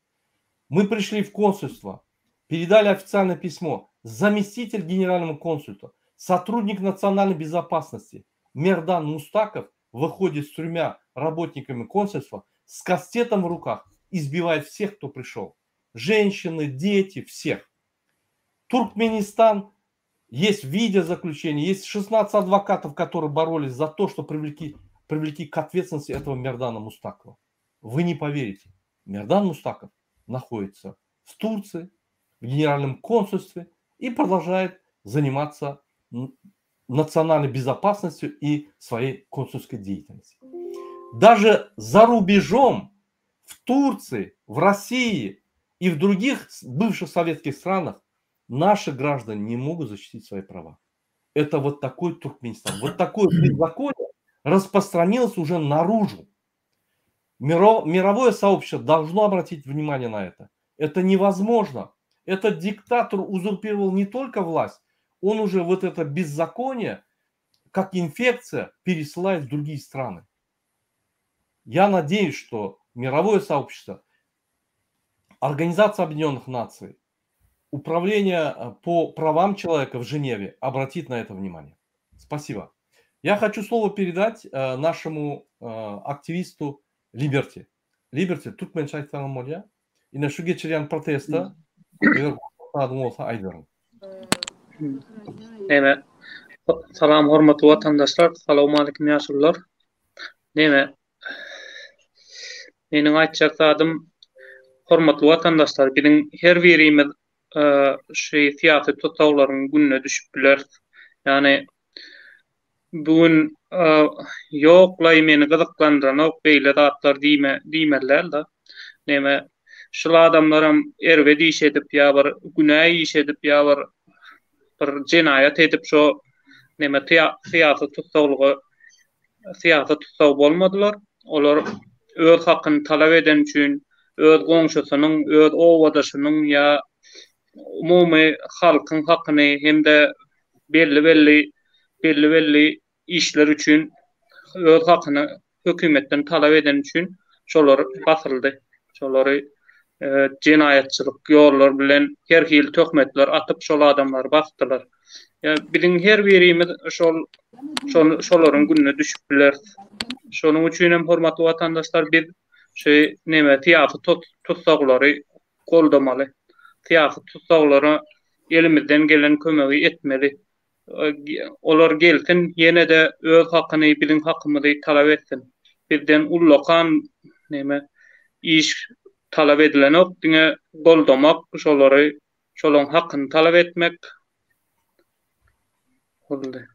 Мы пришли в консульство, передали официальное письмо. Заместитель генерального консульства, сотрудник национальной безопасности Мердан Мустаков выходит с тремя работниками консульства с кастетом в руках, избивает всех, кто пришел. Женщины, дети, всех. Туркменистан, есть видеозаключение, есть 16 адвокатов, которые боролись за то, что привлекли, привлекли к ответственности этого Мердана Мустакова. Вы не поверите, Мердан Мустаков находится в Турции, в генеральном консульстве и продолжает заниматься национальной безопасностью и своей консульской деятельностью. Даже за рубежом, в Турции, в России и в других бывших советских странах наши граждане не могут защитить свои права. Это вот такой Туркменистан. Вот такое беззаконие распространилось уже наружу. Мировое сообщество должно обратить внимание на это. Это невозможно. Этот диктатор узурпировал не только власть, он уже вот это беззаконие, как инфекция, пересылает в другие страны. Я надеюсь, что мировое сообщество, Организация Объединенных Наций, Управление э, по правам человека в Женеве обратит на это внимание. Спасибо. Я хочу слово передать э, нашему э, активисту Liberty. Liberty, türkmençe aýtsaňam bolýar. Ine şu geçirýän proteste eger zadyň bolsa aýdaryn. Neme, salam hormatly watandaşlar, salowmalikim ýaşulular. Neme, meniň aýtjak zadym, hormatly watandaşlar, biziň her birimiz şu syýasy tussaglaryň gününe düşüp bileris. Ýagny bu gün ýok-laý meni gyzyklandyranok beýle zatlar diýme diýmeli däl-de. Neme şul adamlaram erbet iş edip ýa bir günä iş edip ýa bir bir jenaýat edip şo neme syýasy tussaglyga syýasy tussag bolmadylar. Olar öz hakyny talap eden üçin öz goňşusynyň, öz obadaşynyň ýa umumy halkyň hakyny hem-de belli-belli belli-belli işler üçin öz hakyny hökümetden talap edeni üçin şolar basyldy. Şolary jenaýatçylyk ýollar bilen her hili töhmetler atyp şol adamlary basdylar. Ýa biziň her birimiz şol şolaryň gününe düşüp bileris. Şonuň üçin hem hormatly watandaşlar biz şu neme syýasy tussaglary goldamaly. Syýasy tussaglara elimizden gelen kömegi etmeli. Olar gelsin, ýene-de öz hakyny, biziň hakymyzy talap etsin. Bizden ullakan neme iş talap edilenok, diňe goldamak, şolary, şolaň hakyny talap etmek. Boldy.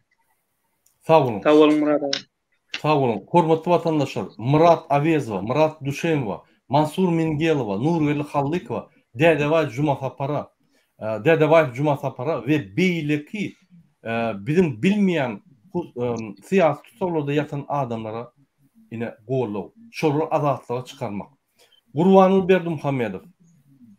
Sag boluň. Sag boluň Myrat aga. Sag boluň. Hormatly watandaşlar, Myrat Awezowa, Myrat Duşemowa, Mansur Mingelowa, Nurgeldi Hallykowa, Dädebaý Jumasapara. Dädebaýew Jumasapara we beýleki biziň bilmeýän syýasy tussaglarda ýatan adamlara ine goldaw. Şolary azatlyga çykarmak. Gurbanguly Berdimuhamedow,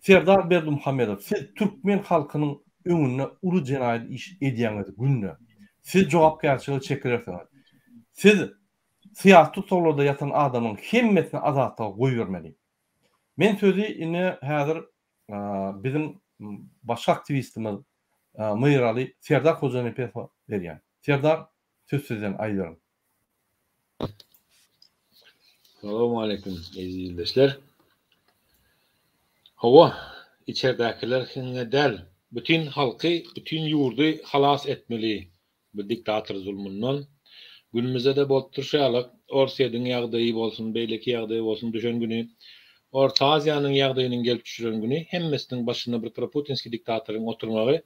Serdar Berdimuhamedow siz türkmen halkynyň öňünde uly jenaýat iş edýäňiz günde. Siz jogapkärçilige çekilersiňiz. Siz syýasy tussaglarda ýatan adamlaryň hemmesini azatlyga goýbermeli. Men sözi ine häzir biziň başga aktiwistimiz Myraly Serdar Hojanepesowa berýän. Serdar söz sizden aýdyberiň. Salowmaleýkim eziz ildeşler. Hawa, içerdäkiler hiňe däl, bütin halky, bütin ýurdy halas etmeli bu diktator zulmundan. Günümizde-de bolup durşy ýaly, Orsýediň ýagdaýy bolsun, beýleki ýagdaýy bolsun düşen güni, Orta Aziýanyň ýagdaýynyň gelip düşüren güni hemmesiniň başynda bir proputinskiý diktatoryň oturmagy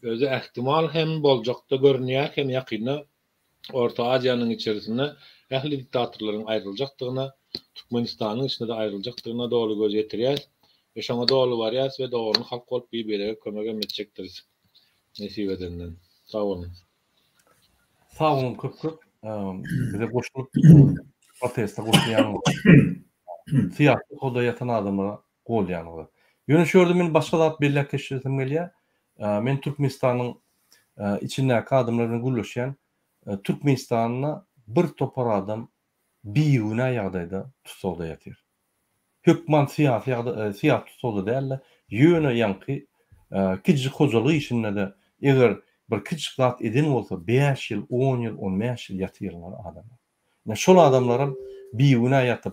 özi ähtimal hem boljakda görünýär hem ýakynda Orta Aziýanyň içerisinde ähli diktatorlaryň aýryljakdygyna, Türkmenistanyň içinde-de aýryljakdygyna doly göz ýetirýäs we şoňa doly barýas we doganlyk halk bolup bir-birege kömegem etjekdiris. Nesip edenden. Sag boluň. Sag boluň köp köp bize goşulyp proteste goşulýanyňyza. Syýasy oda ýatan adamlara golýanyňyza. Ýöne şu ýerde men başga zat belläp geçesim gelýär. Men Türkmenistanyň içindäki adamlar bilen gürleşýän. Türkmenistanda bir topar adam bigünä ýagdaýda tussagda ýatyr. Hökman syýasy ýagda syýasy tussagda däl-de, ýöne ýaňky kiçijik hojalyk işinde-de eger bir kiçijik zat eden bolsa bäş ýyl, on ýyl, on bäş ýyl ýatyrlar adamlar. Ine şol adamlaram bigünä ýatyp,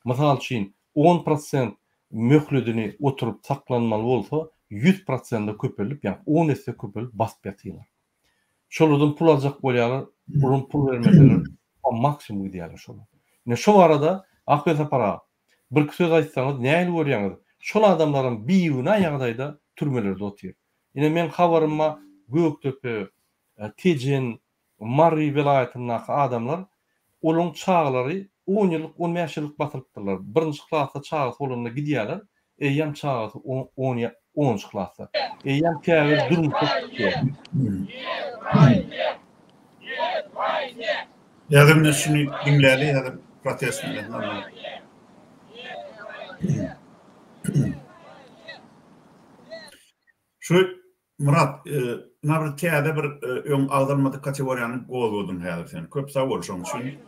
mysal üçin on prosent möhledini oturyp saklanmaly bolsa, ýüz prosende köpeldip, ýagny on esse köpeldip basyp ýatyrlar. Şolardan pul aljak bolýarlar, olam pul bermeseler, maksimum gidýärler şolar. Ine şo barada Ahmet Sapar aga, birki söz aýtsaňyz nähili görýäňiz? Şol adamlaram bigünä ýagdaýda türmelerde otyr. Ine meň habarym bar, Gökdepe, Tejen, Mary welaýatyndaky adamlar, olaň çagalary on ýyllyk, on bäş ýyllyk basylypdyrlar. Birinji klasda çagasy bolanda gidýärler, eýýäm çagasy on onunjy klasda. Eýýäm käbir durmuşa çykýar. Häzir ine şuny diňläli häzir protest bilen. Şu Myrat, ynha bir täze bir öň agzalmadyk kategoriýany gozgadyň häzir sen. Köp sag bol şoň üçin.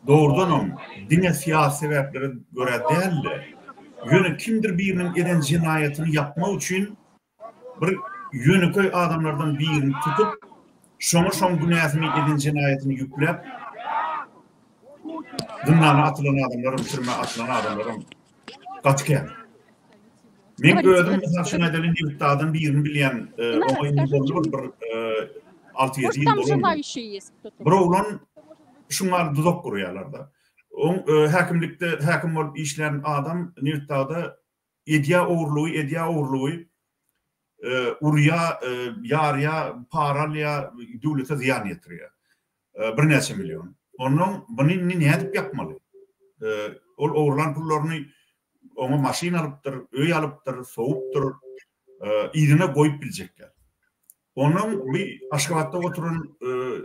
Dogrudanam diňe syýasy sebäplere görä däl-de, ýöne kimdir biriniň eden jenaýatyny ýapmak üçin bir ýönekeý adamlardan birini tutup, şoňa şoň günäsini, eden jenaýatyny ýükläp, zyndana atylan adamlaram, türmä atylan adamlaram gaty kän. Men özüm mysal üçin aýdaly Nebitdagdan birini bilýän, oňa indi boldy bir 6-7 ýyl bolandy. Bir oglan şuňa duzak gurýarlar-da. Oň häkimlikde häkim bolup işlän adam Nebitdagda edýä ogurlygy, edýä ogurlygy, urýa, ýarýa, para alýa, döwlete zyýan ýetirýär. Birnäçe million. Onnoň buny indi nädip ýapmaly? Ol ogurlan pullaryny oňa maşyn alypdyr, öý alypdyr, sowupdyr, yzyna goýup biljek däl. Onnoň bi Aşgabatda oturan,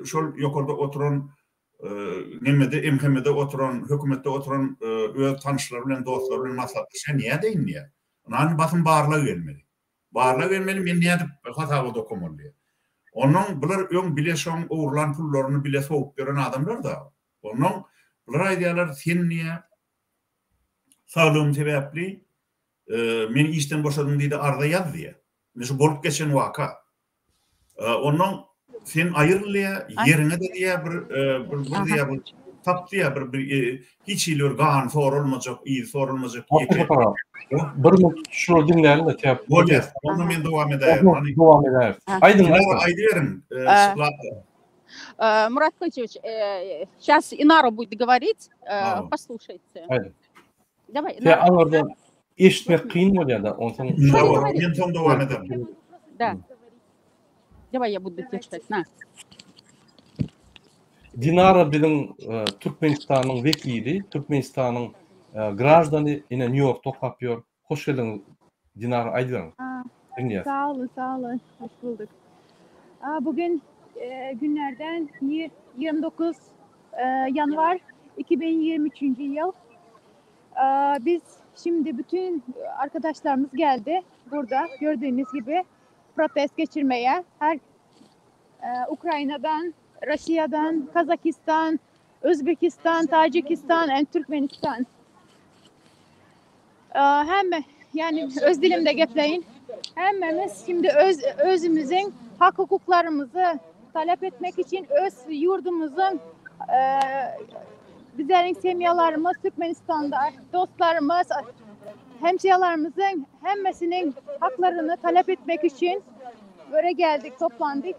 şol ýokarda oturan nemede, MHM-de oturan, hökümetde oturan öz tanyşlary bilen, dostlary bilen maslahatlaşýar, nädeýin diýýär. Ynha, basym barlag gelmeli. Barlag gelmeli, men nädip hasabat okamaly diýýär. Onnoň bular öň bile şoň ogurlan pullaryny bile sowup ýören adamlar-da. Onnoň bular aýdýarlar, sen diýýär, saglygym sebäpli meni işden boşadyň diýdi, arza ýaz diýýär. Indi şu bolup geçen waka. Onnoň sen aýryl diýýär, ýeriňe-de diýýär bir bir bir diýýär bir tap diýýär bir bir hiç hili bir gany soralmajak, yzy soralmajak ýeke. Bir minut şulary diňläliň-de tä. Bolýar. Onda men dowam edäýerin. Dowam edäýeris. Aýdyň, aýdyberiň. Murat Koçewiç, сейчас Inara будет говорить, послушайте. Daway. Sen aňyrda eşitmek kyn bolýar-da, onsoň Men soň dowam ederin. Da. Daway я буду читать. Na. Dinara biziň e, Türkmenistanyň wekili, Türkmenistanyň e, graždany ine Nýu-Ýorkda okap ýör. Hoş geldiňiz Dinara aýdyberiň. Diňleýäs. Sag olun, sag olun. Hoş bulduk. Bugün e, günlerden 29 e, yanvar 2023 yıl. Biz şimdi bütün arkadaşlarımız geldi burada gördüğünüz gibi protest geçirmeye. Her e, Ukrayna'dan, Rusya'dan, Kazakistan, Özbekistan, Tacikistan and Türkmenistan. Hem yani öz dilimde gepleyin. Hemmemiz şimdi öz özümüzün hak hukuklarımızı talep etmek için öz yurdumuzun e, bizlerin semyalarımız Türkmenistan'da dostlarımız hemşehrilerimizin hemmesinin haklarını talep etmek için böyle geldik, toplandık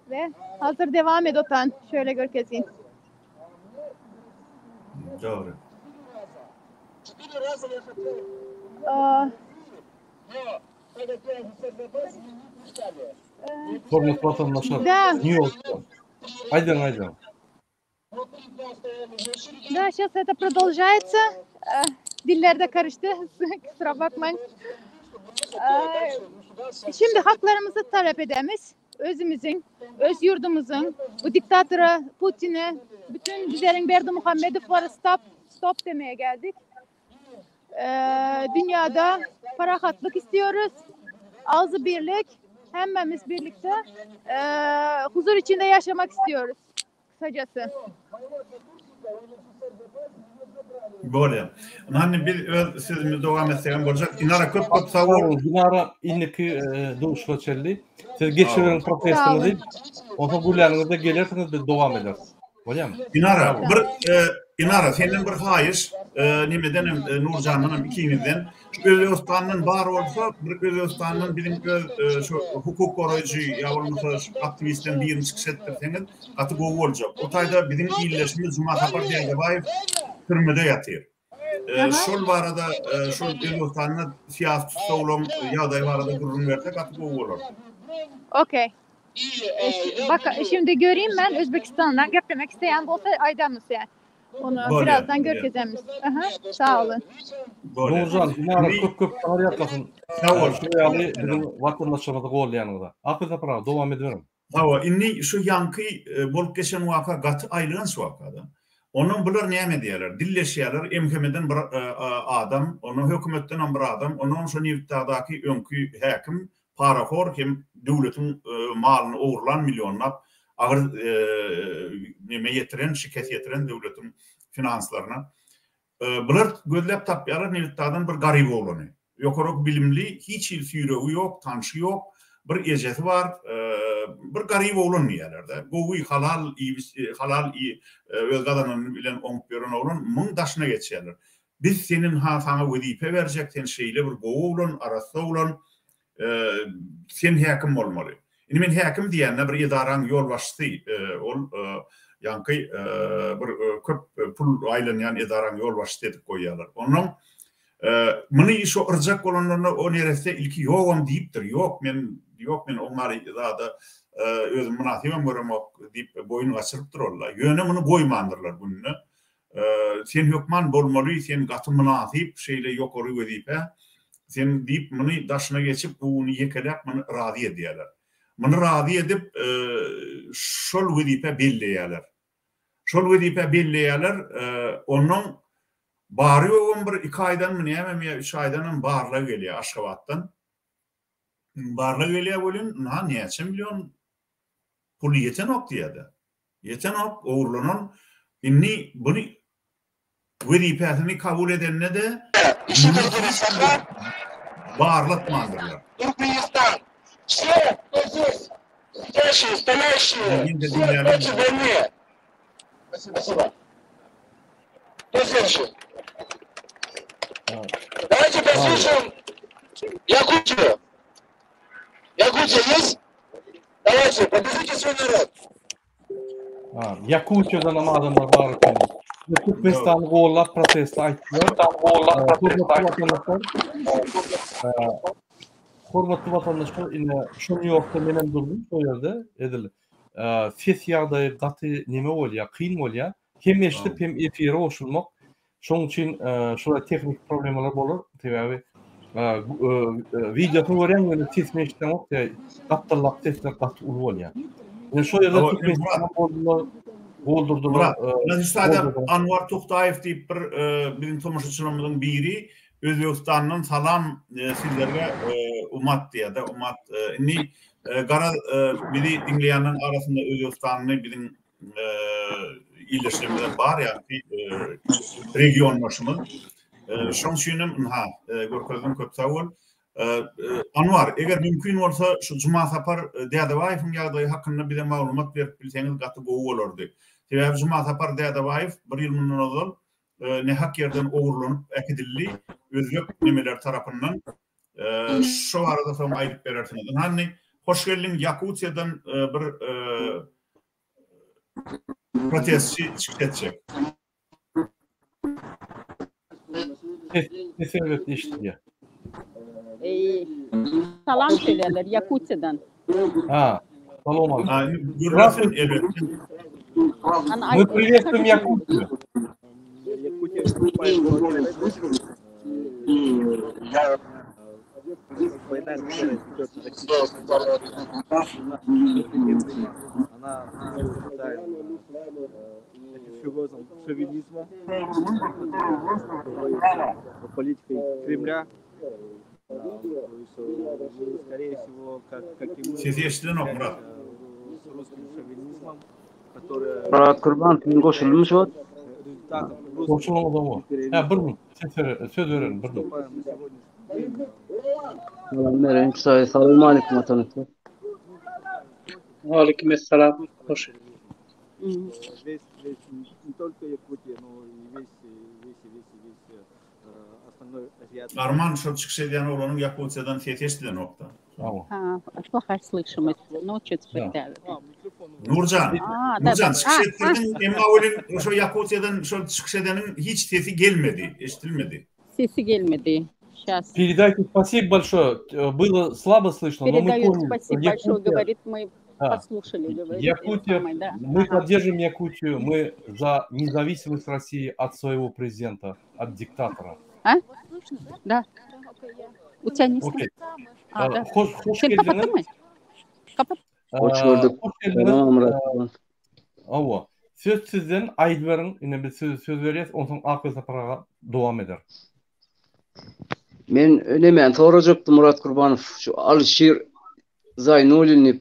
ve hazır devam ed otan şöyle görkezin. Dogry. Hormatly watandaşlar, Da. Nýu-Ýorkdan. Aýdyň, aýdyň. Да, сейчас это продолжается. Э, Diller de karıştı. Kusura bakmayın. Ee, Şimdi haklarımızı talep edemiz. Özümüzün, öz yurdumuzun, bu diktatöre, Putin'e, bütün bizlerin Berdimuhamedov'lara stop, stop demeye geldik. Ee, dünyada parahatlık istiyoruz. Ağzı birlik, hemmemiz birlikte ee, huzur içinde yaşamak istiyoruz. Kısacası. Bolýar. Ynha biz öz sözümizi dowam etsegem boljak. Dinara köp köp sag bol. Dinara indiki e, duşuşyga çenli. Siz geçiriberiň protestiňizi. Onsoň gürläniňizde gelersiňiz biz dowam ederis. Bolýarmy? Dinara bir e, Dinara senden bir haýyş, e, nemeden hem e, Nurjandan hem ikiňizden şu Özbegistandan bar bolsa bir Özbegistandan biziň öz e, şu hukuk goraýjy ýa bolmasa şu aktiwistden birini çykyş etdirseňiz gaty gowy boljak. O taýda biziň ildeşimiz Jumasapar Dädebaýew türmede ýatyr. E, şol barada e, şol Özbegistanda syýasy tussaglaryň ýagdaýy barada gürrüň berse gaty gowy bolar. Okey. Bak şimdi göreyim ben Özbekistan'dan geplemek isteyen bolsa aýdamyz yani. Onu Bolýar, birazdan bolýar. görkezemiz. Aha, sag olun. Bolýar. Nurjan, Dinara köp köp saňa ýalkasyn. Sag bol. Şu ýaly biziň watandaşlarymyzy goldaýanyňyza. Hakyt Sapar aga, dowam ediberiň. Hawa, indi şu ýaňky e, bolup geçen waka gaty aýylganç waka-da. Ondan bular näme diýýärler? Dilleşýärler, MHM-den bir e, adam, ondan hökümetden hem bir adam, ondan şo Nebitdagdaky öňki häkim parahor hem döwletiň malyny ogurlan millionlap agyr neme ýetiren, şikes ýetiren döwletiň finanslaryna. Bular gözläp tapýarlar Nebitdagdan bir garyp oglany. Ýokary bilimli, hiç hili süýregi ýok, tanşy ýok, bir ejesi bar, bir garyp oglan diýýärler-de. Gowy, halal iýip, halal öz gazanany bilen oňup ýören oglan, muň daşyna geçýärler. Biz seniň ha saňa wezipe berjek, sen şeýle bir gowy oglan, arassa oglan, sen häkim bolmaly. Indi men häkim diýende bir edaraň ýolbaşçysy, ol ýaňky bir köp pul aýlanýan edaraň ýolbaşçysy edip goýýarlar. Onnoň muny şo yrjak bolanlarynda o neresse ilki ýogam diýipdir. Ýok men ýok men oňary zada özüm mynasybam göremok diýip boýun gaçyrypdyr ol-da. Ýöne muny goýmandyrlar gününe. Sen hökman bolmaly, sen gaty mynasyp şeýle ýokary wezipä, sen diýip muny daşyna geçip guwuny ýekeläp muny razy edýärler. Muny razy edip şol wezipä belleýärler. Şol wezipä belleýärler, onnoň bary-ýogam bir iki aýdanmy nämemi ýa üç aýdanam barlag gelýär Aşgabatdan. Barlag gelýär welin, ynha näçe million pul ýetenok diýýär-de. Ýetenok, ogurlanan. Indi buny wezipesini kabul edende-de muny hiç bir barlatmandyrlar. Türkmenistan! Все, кто здесь, сидящие, стоящие, все против войны. Спасибо. Кто следующий? Давайте послушаем Якутию. Якутия есть? Давайте, покажите свой народ. Ýakutiýadan hem adamlar bar eken. Türkmenistany gollap protesti aýtdylar. Hormatly watandaşlar, ine şu Nýu-Ýorkda menem durdum şo ýerde edil. Ses ýagdaýy gaty neme bolýar, kyn bolýar. Hem eşidip hem efire goşulmak. Şonuň üçin şular tehniki problemalar bolar. Sebäbi Wideosyny görýäň ýöne sesini eşideňok diýä. Gapdaldaky sesler gaty uly bolýar. Ine şo ýerde Türkmenistanda boldular, goldurdylar. Murat, Anwar Tuhtaýew diýip bir biziň tomaşaçylarymyzyň biri Özbegistandan salam sizlerge umat diýýär-de, umat. Indi garaz bizi diňleýänleriň arasynda özbegistanly biziň ildeşlerimiz bar ýa-da regiondaşymyz. Şonuň üçin hem ynha görkezdiň köp sag bol. Anwar, eger mümkin bolsa şu Jumasapar Dädebaýewiň ýagdaýy hakynda bize maglumat berip bilseňiz gaty gowy bolardy. Sebäbi Jumasapar Dädebaýew bir ýyl mundan ozal nähak ýerden ogurlanyp äkidildi özbek nemeleri tarapyndan. Şo barada soň aýdyp berersiňiz. Ynha indi hoş geldiň Ýakutiýadan bir protestçi çykyş etjek. Ses erbet eşidilýär. Salam söýlerler Ýakutiýadan. Ha, salam aleyküm. Gürlesin elbetde. Мы приветствуем Якутию. Sesi eşidilenok Myrat. Myrat Kurban men goşuldym şu wagt. Goşulyňyz oňa. Hä bir minut ses ber söz berelim bir minut. Salam bereýin Hudaý salam aleýkum watandaşlar. Waleýkim essalam. Hoş Arman şol çykyş edýän oglanyň Ýakutiýadan sesi eşidilenokda. Ha, плохая слышимость. Ну, чуть Nurjan, Nurjan çykyş etdirdiň, emma welin şo Ýakutiýadan şol çykyş edeniň hiç sesi gelmedi, eşidilmedi. Sesi gelmedi. Сейчас. Передайте спасибо большое. Было слабо слышно, но мы поняли. Спасибо большое, говорит, мы послушали, говорит. Якутия, мы поддержим Якутию, мы за независимость России от своего президента, от диктатора. А? Да. У тебя не слышно? А, да. Hoş, hoş Sen kapattynmy? Kapat. Hoş gördük. Hoş geldiňiz. Hawa. Söz sizden aýdyberiň. Ine biz size söz berýäs, onsoň Akgül Sapar aga dowam eder. Men nemäni sorajakdym Murat Kurbanow, şu Alyşir Zaýnulin diýip,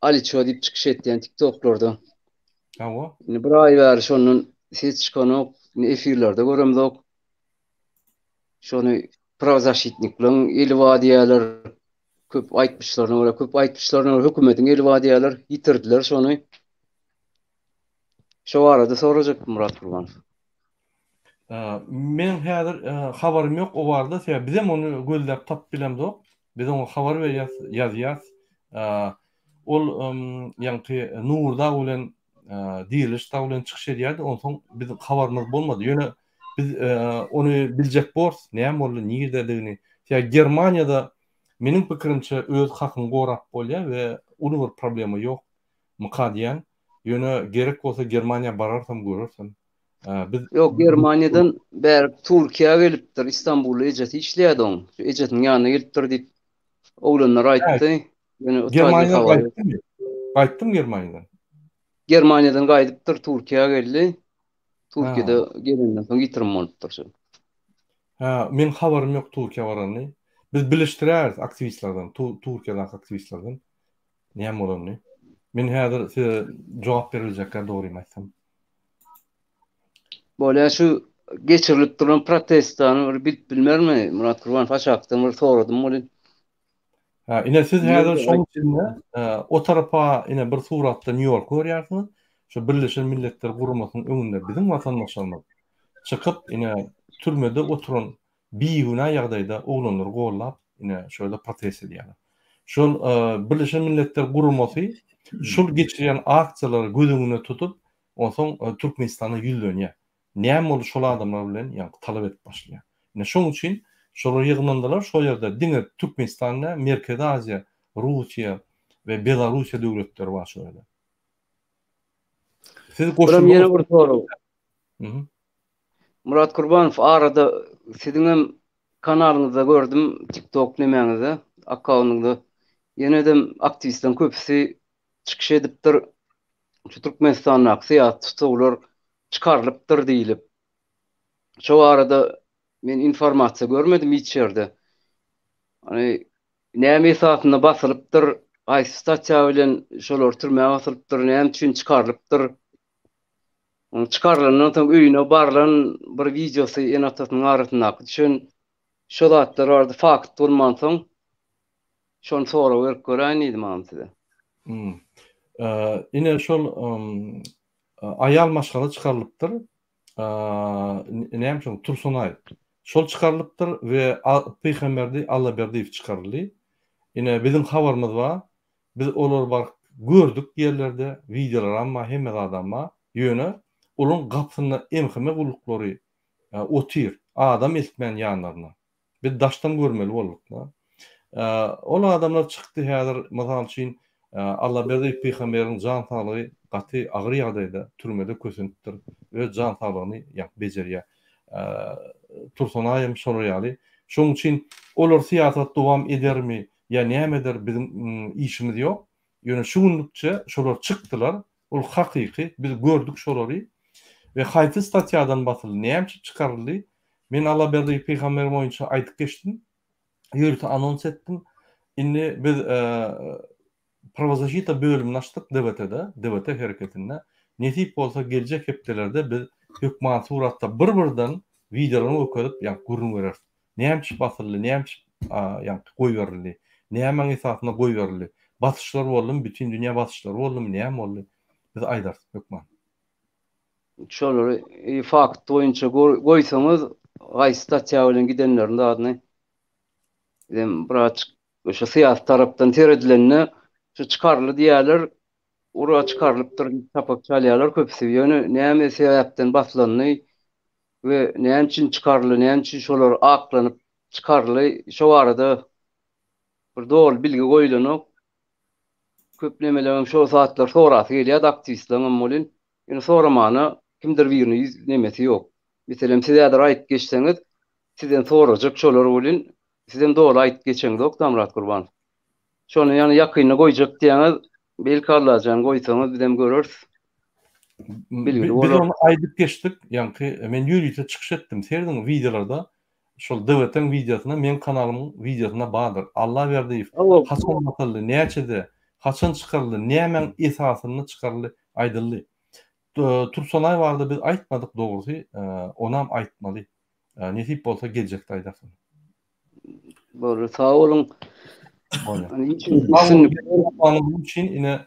Aliço diýip çykyş etýän TikToklarda. Hawa. Indi bir aý bäri şondan ses çykanok, indi efirlerde göremzok. Şony prawzaşitnikleriň eli bar diýýärler. Köp aýtmyşlaryna görä, köp aýtmyşlaryna görä hökümetiň eli bar diýýärler. Ýitirdiler şony. Şo barada sorajakdym Murat Gurbanow. Meň häzir habarym ýok o barada, sebäbi bizem ony gözläp tapyp bilemzok. Biz oňa habar berýäs, ýazýas. Ol ýaňky Nurdag bilen Diriliş dag bilen çykyş edýärdi, onsoň biziň habarymyz bolmady. Ýöne biz ony biljek borus, näme boldy, nirededigini. Sebäbi Germaniýada meniň pikirimçe öz hakyňy gorap bolýar we uly bir problema ýok myka diýýän. Ýöne gerek bolsa Germaniýa bararsam görersem. Biz Ýok, Germaniýadan bärik Türkiýä gelipdir, Istanbulda ejesi işleýärdi oň. Şu ejesiniň ýanyna gelipdir diýip oglanlar aýtdy. Ýöne o taýda habar ýok. Gaýtdymy Germaniýadan? Germaniýadan gaýdypdyr, Türkiýä geldi. Türkiýede gelenden soň ýitirim bolupdyr şol. Hä, meň habarym ýok Türkiýä baranyny. Biz bilişdiräris aktiwistlerden, Türkiýedäki aktiwistlerden näme bolanyny. Men häzir size jogap beriljekkä dogrymy aýtsam. Bolýa şu geçirilip duran protestany bir bilip bilmermi Murat Kurbanow aşakdan bir soradym welin. Ha, ine siz häzir şoň içinde o tarapa ine bir suratda Nýu-Ýorky görýärsiňiz. Şu Birleşen Milletler Guramasynyň öňünde biziň watandaşlarymyz çykyp, ine türmede oturan bigünä ýagdaýda oglanlary gollap, ine şu ýerde protest edýärler. Şol Birleşen Milletler Guramasy şol geçirýän aksiýalary göz öňünde tutup, onsoň Türkmenistana ýüzlenýär. Näme boldy şol adamlar bilen ýaňky talap edip başlaýar. Ine şoň üçin şolar ýygnandylar şol ýerde diňe Türkmenistan däl Merkezi Aziýa, Russiýa we Belarussiýa döwletleri bar şol ýerde. Siz goşuldyňyz. Ýene bir sorag. Murat Kurbanow arada siziňem. kanalyňyzda gördüm, TikTok nemäňizde, akkauntyňyzda. Ýene-de aktiwistleriň köpüsi çykyş edipdir. Şu Türkmenistandaky syýasy tussaglar çykarylypdyr diýlip. Şo barada men informasiýa görmedim hiç ýerde. Hani näme esasynda basylypdyr, haýsy statýa bilen şolar türmä basylypdyr, näme üçin çykarylypdyr? Onuň çykarylandan soň öýüne barlan bir wideosy ene-atasynyň arasyndaky düşen şo zatlar barada fakt bolmansoň şony sorag berip göräýin diýdim agam size. Ine şol aýal maşgala çykarylypdyr. Näme üçin Tursunaý şol çykarylypdyr we Pygamberdi Allaberdiýew çykaryldy. Ine biziň habarymyz bar. Biz olary baryp gördük ýerlerde, wideolaram bar, hemme zadam bar. Ýöne olaryň gapysynda MHM gulluklary otyr, adam eltmän ýanlaryna. Biz daşdan görmeli bolduk-da. Ol adamlar çykdy häzir, mysal üçin, Allaberdi pygamberiň jan saglygy gaty agyr ýagdaýda, türmede kösenipdir, öz jan saglygyny ýa bejerýär. Tursunaýam şolar ýaly. Şonuň üçin olar syýasat dowam edermi ýa näme eder biziň işimiz ýok. Ýöne şu günlükçe şolar çykdylar, ol hakyky, biz gördük şolary we haýsy statýadan basyldy, näme üçin çykaryldy, men Allaberdi pygamber boýunça aýdyp geçdim, ýörite anons etdim. Indi biz Prawozaşita bölümini açdyk DWT-de, DWT hereketinde. Nesip bolsa geljek hepdelerde biz hökman suratda bir-birden wideolaryny görkezip, ýa gürrüň bereris. Näme üçin basyldy, näme üçin ýaňky goýberildi, nämäň esasynda goýberildi, basyşlar boldumy, bütin dünýä basyşlary boldumy, näme boldy, biz aýdarys hökman. Şolary fakt boýunça goýsaňyz, haýsy statýa bilen gidenlerini zadyny bizem birazjyk şu syýasy tarapdan seredilende şu çykaryldy diýýärler, ura çykarylypdyr diýip çapak çalýarlar köpüsi. Ýöne näme sebäpden basylandy we näme üçin çykaryldy, näme üçin şolar aklanyp çykaryldy, şo barada bir doly bilgi goýlanok. Köp nemeleriň şo zatlar sorasy gelýärdi aktiwistleriňem welin, ýöne soramana kimdir birine ýüz nemesi ýok. Meselem siz häzir aýyp geçseňiz, sizden sorajak şolar welin, sizem doly aýyp geçeňzok Damrat Gurbanow. Şony ýany ýakynda goýjak diýýäňiz, belki Allajan goýsaňyz bizem göreris. Bilgili bolar. Biz ony aýdyp geçdik, ýaňky men ýörite çykyş etdim, serediň wideolarda, şol DWT-iň wideosynda meň kanalymyň wideosynda bardyr. Allaberdiýew haçan basyldy, näçede, haçan çykaryldy, nämäň esasynda çykaryldy aýdyldy. Tursunaý barada biz aýtmadyk dogrusy, onam aýtmaly. Nesip bolsa geljekde aýdarys ony. Boldy, sag boluň. Munuň üçin ine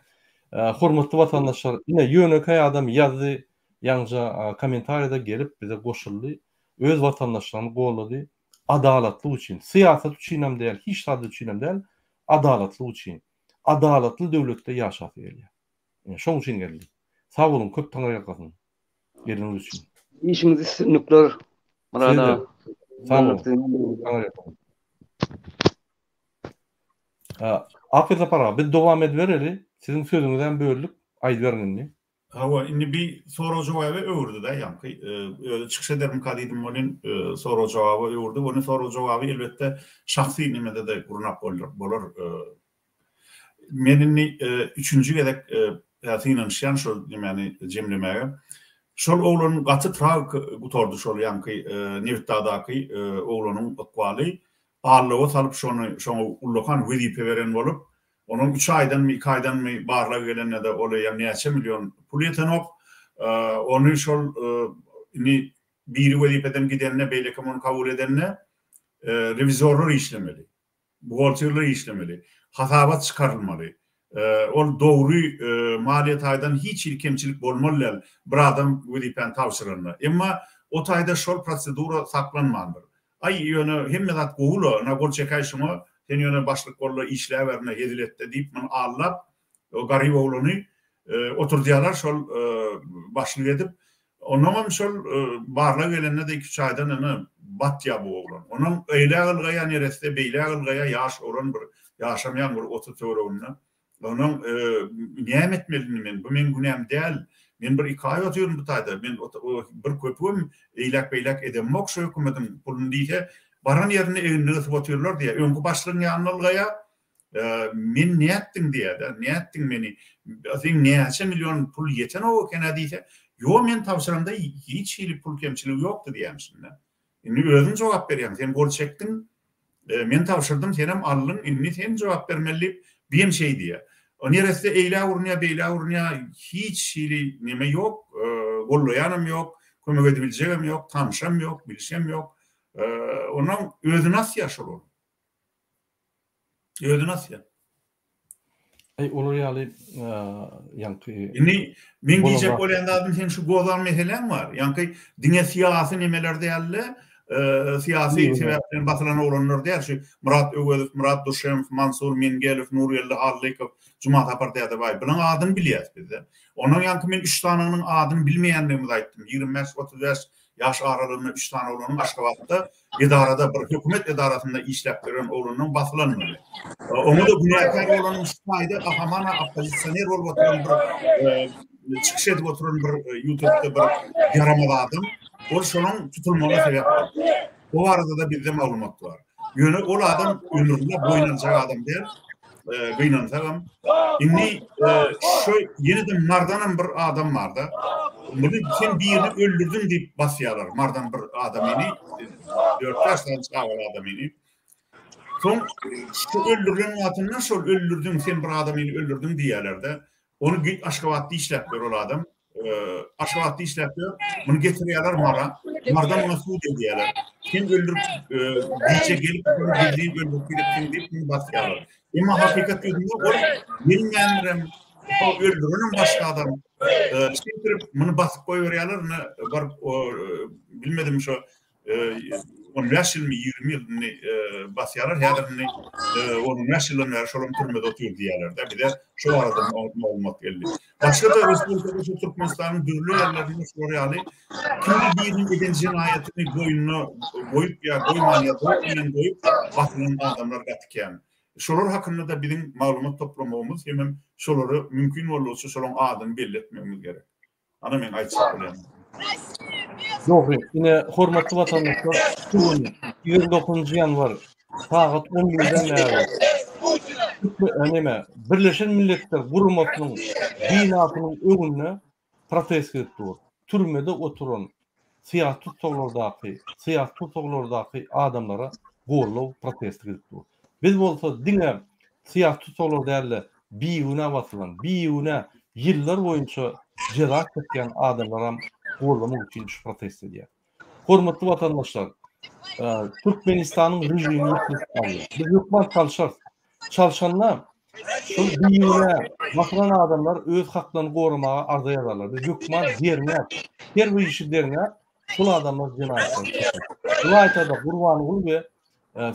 hormatly watandaşlar, ine ýönekeý adam ýazdy, ýaňja kommentariýada gelip bize goşuldy, öz watandaşlaryny goldady, adalatlyk üçin, syýasat üçinem däl, hiç zat üçinem däl, adalatlyk üçin, adalatly döwletde ýaşasy gelýär. Ine şoň üçin geldi. Sag boluň, köp taňryýalkasyn. Geleniňiz üçin. Işiňizde üstünlikler Myrat aga. Sag boluň. Akyl Sapar aga, biz dowam edibereli. Siziň sözüňizi hem böldük. Aýdyberiň indi. Hawa, indi bi sorag-jogaba öwürdi-dä ýaňky. Özi çykyş edermika diýdim welin, sorag-jogaba öwürdi. Ony sorag-jogaby elbetde şahsy nemede-de gurnap bolar. Men indi üçünji gezek synanyşýan şol nemäni jemlemäge. Şol oglan gaty tragik gutardy şol ýaňky Nebitdagdaky oglanyň ykbaly. Allowa salyp şony şoňa ullakan wezipe beren bolup, onuň üç aýdanmy iki aýdanmy barlag gelende-de ol eýýäm näçe million pul ýetenok. Ony şol indi biri wezipeden gidende beýlekem ony kabul edende rewizorlar işlemeli. Buhgalterler işlemeli. Hasabat çykarylmaly. Ol dogry maliýe taýdan hiç hili kemçilik bolmaly däl bir adam wezipäni tabşyranda. Emma o taýda şol prosedura saklanmandyr. Aý, ýöne hemme zat gowy-la, ynha gol çekäý şuňa, sen ýöne başlyk bol-da işläber-ine, hezil et-de diýip muny aldap, o garyp oglany oturdýarlar şol başlyk edip. Onnoňam şol barlag gelende-de iki-üç aýdan ine batýar bu oglan. Onam eýläk ylgaýar neresse, beýläk ylgaýar, ýaş oglan bir, ýaşamaýan bir 30 töwereginde. Onuň näme etmeli indi men? Bu meň günäm däl. Men bir iki aý otyryn bu taýda. Men bir köpügem eýläk-beýläk edemok şu hökümetiň puluny diýse, Baran ýerinde egnini gysyp otyrlar diýýär. Öňki başlygyň ýanyna ylgaýar. Men nätdiň diýýär-de, nätdiň meni? Seň näçe million pul ýetenok eken-ä diýse, ýo men tabşyramda hiç hili pul kemçiligi ýokdy diýýärmişin-de. Indi özüň jogap berýäň, sen gol çekdiň, men tabşyrdym, senem aldyň, indi sen jogap bermeli diýip, biem şeý diýýär. O neresse eýläk urunýar, beýläk urunýar, hiç hili neme ýok, gollaýanam ýok, kömek edibiljegem ýok, tanşam ýok, bilşem ýok. Onnoň özüni asýar şol ol. Özüni asýar. Eý olar ýaly ýaňky Indi men diýjek bolýan zadym sen şu gozgan meseläň bar. Ýaňky diňe syýasy nemeler däl-de, syýasy sebäp bilen basylan oglanlar däl. Şu Myrat Öwezow, Myrat Duşemow, Mansur Mengelow, Nurgeldi Hallykow, Jumasapar Dädebaýew. Bularyň adyny bilýäs bizde. Ondan ýaňky men üç sanynyň adyny bilmeýändigimizi aýtdym. 25, 35 ýaş aralygynda üç sany oglanyň Aşgabatda edarada bir hökümet edarasynda işläp ýören oglanyň basylanyny. Oňa-da günäkär bolanyň şu taýda gahamana oppozisioner bolup oturan bir çykyş edip oturan bir YouTube'da bir ýaramaz adam. Ol şonuň tutulmagyna sebäp boldy. O barada-da bizde maglumat bar. Ýöne ol adam ömründe boýun aljak adam däl. Gynansagam. Indi şu ýene-de Mardanam bir adam barda. Muny sen birini öldürdüň diýip basýarlar. Mardan bir adamyny, 4-5 sany çagaly adamyny. Soň şu öldürilen wagtynda şol öldürdüň, sen bir adamyny öldürdüň diýýärler-de. Ony Aşgabatda işläp ýör ol adam. Aşgabatda işläp ýör. Muny getirýärler Mara. Marda muňa sud edýärler. Sen öldürip, gije gelip, gizlin öldürip gidipsiň diýip muny basýarlar. Emma hakykat ýüzünde ol gelmändirem, öldürenem başga adam. Şeýdip muny basyp goýberýärler. Ine baryp bilmedim şo 15 ýylmy, 20 ýyl indi basýarlar. Häzir indi 15 ýyldan bäri şolam türmede otyr diýýärler-de. Bize şu barada maglumat geldi. Başga-da respublikada şu Türkmenistanyň dürli ýerlerinde şular ýaly kimdir biriniň eden jenaýatyny boýnuna goýup ýa goýman ýa zor bilen goýup basylan adamlar gaty kän. Şolar hakynda-da biziň maglumat toplamagymyz hemem şolary mümkin boldugyça şolaryň adyny belli etmegimiz gerek. Ana meň aýtjak bolýanym. Dogry. Ine, hormatly watandaşlar, şu gün 29-njy ýanwar sagat 11-den bäri näme, Birleşen Milletler Guramasynyň binasynyň öňünde protest gidip dur. Türmede oturan syýasy tussaglardaky, syýasy tussaglardaky adamlara goldaw protesti gidip dur. Biz bolsa diňe syýasy tussaglar däl-de, bigünä basylan, bigünä ýyllar boýunça jeza çekýän adamlaram goldamak üçin şu protest edýär. Hormatly watandaşlar, Türkmenistanyň režimi ýykylyp barýar. Biz hökman çalşarys. Çalşanda şol bigünä basylan adamlar öz haklaryny goramaga arza ýazarlar. Biz hökman derňäp, her bir işi derňäp, şol adamlar jenaýatdan çykar. Ylaýta-da Gurbanguly we